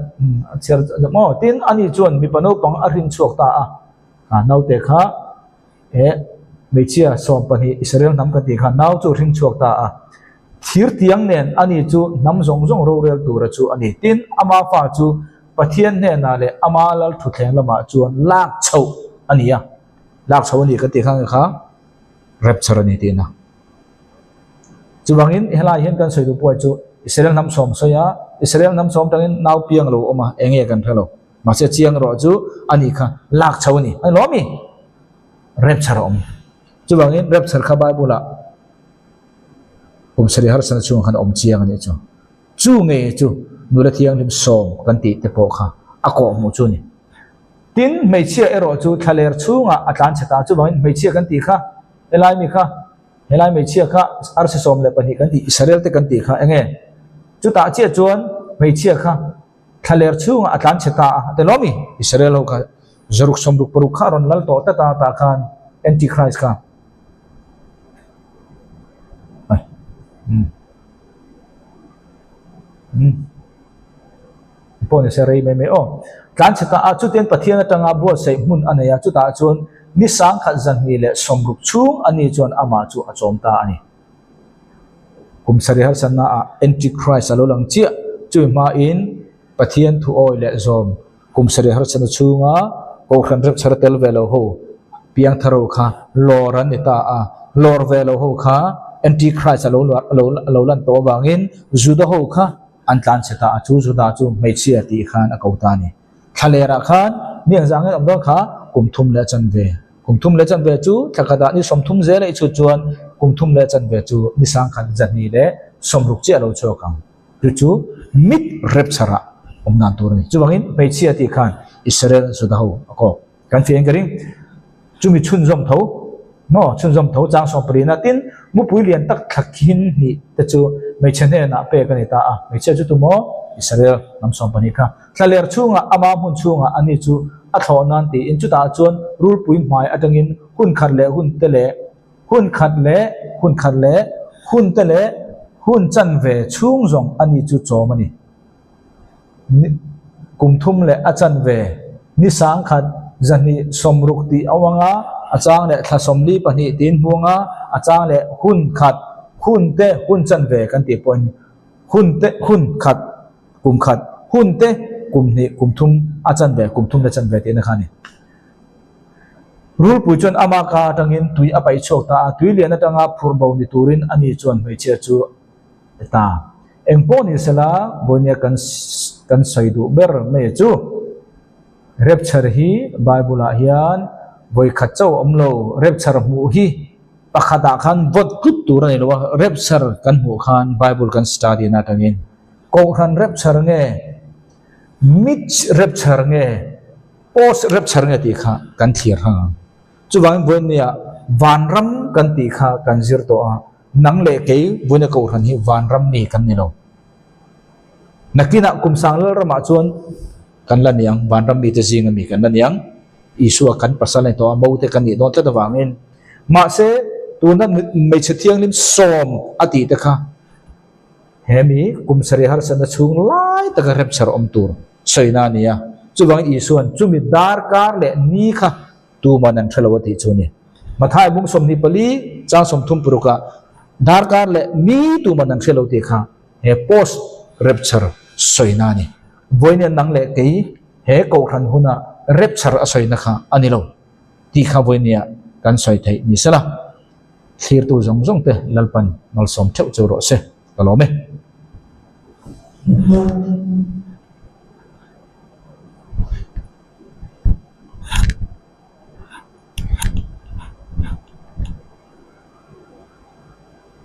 a chhiar maw? Tin, ani chuan mipa naupang a hrin chhuak ta a, kha naute kha he hmeichhia 12 Israel hnam kan tih kha nau chu a hring chhuak ta a. Thir tiang nen ani chu hnam zawng zawng rorel tura chu a ni. Tin, ama fa chu Pathian hnenah leh ama lal thutthleng lamah chuan lak chhoh a ni a. Lak chhoh a ni kan tih kha nge kha rapture a ni tihna. Chuvangin helai hian kan sawi duh pawh chu Israel hnam sawm sawi a, Israel hnam sawm tangin nau piang lo awm a, eng nge kan hre lo. Mahse chiang erawh chu a nih kha lak chhoh a ni. A ni lawm mi? Rapture a awm. Chuvangin rapture kha Bible ah kum sarih harsatna chhungah khan a awm chiang a nih chu. Chu nge chu nula thianghlim sawm kan tih te pawh kha a kawhhmuh chu a ni. Tin, hmeichhia erawh chu thlaler chhungah a tlan chhe ta. Chuvangin hmeichhia kan tih kha, helai mi kha, helai hmeichhia kha arsi 12 kan tih, Israel te kan tih kha eng nge? Chutah chiah chuan hmeichhia kha thlaler chhungah a tlan chhe ta a, a ti lawm i? Israel ho kha zaruk 66 kha a rawn lal tawh tlat a, tah khan Antichrist kha. Pawh ni se rei mai mai aw. Tlan chhe ta a, chutiang Pathian atanga buatsaih hmun a nei a, chutah chuan ni sangkhat 260 chhung ani chuan amah chu a chawm ta a ni. Kum sarih harsatna ah Antichrist a lo lang chiah, chumi hmain Pathian thu awi leh zawm kum sarih harsatna chhunga Kohhran rapchar tel ve lo ho piangthar ho kha lawr an ni ta a, lawr ve lo ho kha Antichrist a lo lo lan tawh avangin Juda ho kha an tlan chhe ta a, chu Juda chu hmeichhia tih khan a ko ta a ni. Thlalerah khan ni ang zangin awm dawn kha kum thum leh chanve. Kum thum leh chanve chu thla khatah ni 30 zel a i chhut chuan kum thum leh chanve chu ni sangkhat 260 chiah a lo chhuak ang. Chu chu mit rapture-ah awm dan tur a ni. Chuvangin hmeichhia tih khan Israel Juda ho a kawk. Kan fiah in ka ring. Chumi chhunzawm tho, maw chhunzawm tho chang sawmpalina tin mupui lian tak thla khin hnih te chu hmeichhe hnenah pek a ni ta a. Hmeichhia chu tumaw Israel hnam 12 kha thlaler chhungah ama hmun chhungah ani chu a thlawh nan tiin chutah chuan rulpui hmai atangin hun khat leh hun te leh hun khat leh hun khat leh hun te leh hun chanve chhung zawng ani chu chawm a ni. Kum thum leh a chanve ni sangkhat 260 tih a uang a, a chang leh thla 42 tiin hmuang a, a chang leh hun khat hun te hun chanve kan tih pawhin hun te hun khat kum khat hun te kum hnih kum thum a chanve kum thum leh chanve tihna kha a ni. Rulpui chuan ama ka atangin tui a paih chhuak ta a, tui lian atanga phur bo ni turin ani chuan hmeichhia chu a ta. Eng pawh ni sela, vawinia kan kan sawi duh ber mai chu rapture hi Bible ah hian vawi khat chauh a awm lo, rapture hmuh hi pakhatah khan vote tlut tur a ni lo a, rapture kan hmuh khan Bible kan study na atangin Kohhran rapture nge mid rapture nge Post rapture nge tih kha kan thlir hang ang. Chuvangin vawinia vanram kan tih kha kan zir tawh a, nang leh kei vawinia Kohhran hi vanram mi kan ni lo. Nakinah kum sang lal ramah chuan kan la ni ang, vanram mite zinga mi kan la ni ang. Isua kan pasal a ni tawh a, mo te kan nih dawn tlat avangin. Mahse, tuna hmeichhe thianghlim sawm a tih te kha He mi kum sarih harsatna chhung lai taka rapture awm tur sawina a ni a, chuvangin Isua'n chumi darkar leh ni kha tuman an hre lo a tih chu a ni. Mathai bung 24 chang 36 ah darkar leh ni tuman an hre lo tih kha he post rapture sawina a ni. Vawiin nang leh kei he kohhran huna. Rapture a sawina kha a ni lo tih kha vawinia kan sawi theih ni sela. Thlirtu zawng zawng te Lalpan malsawm theuh chu rawh se. Ka lawm e.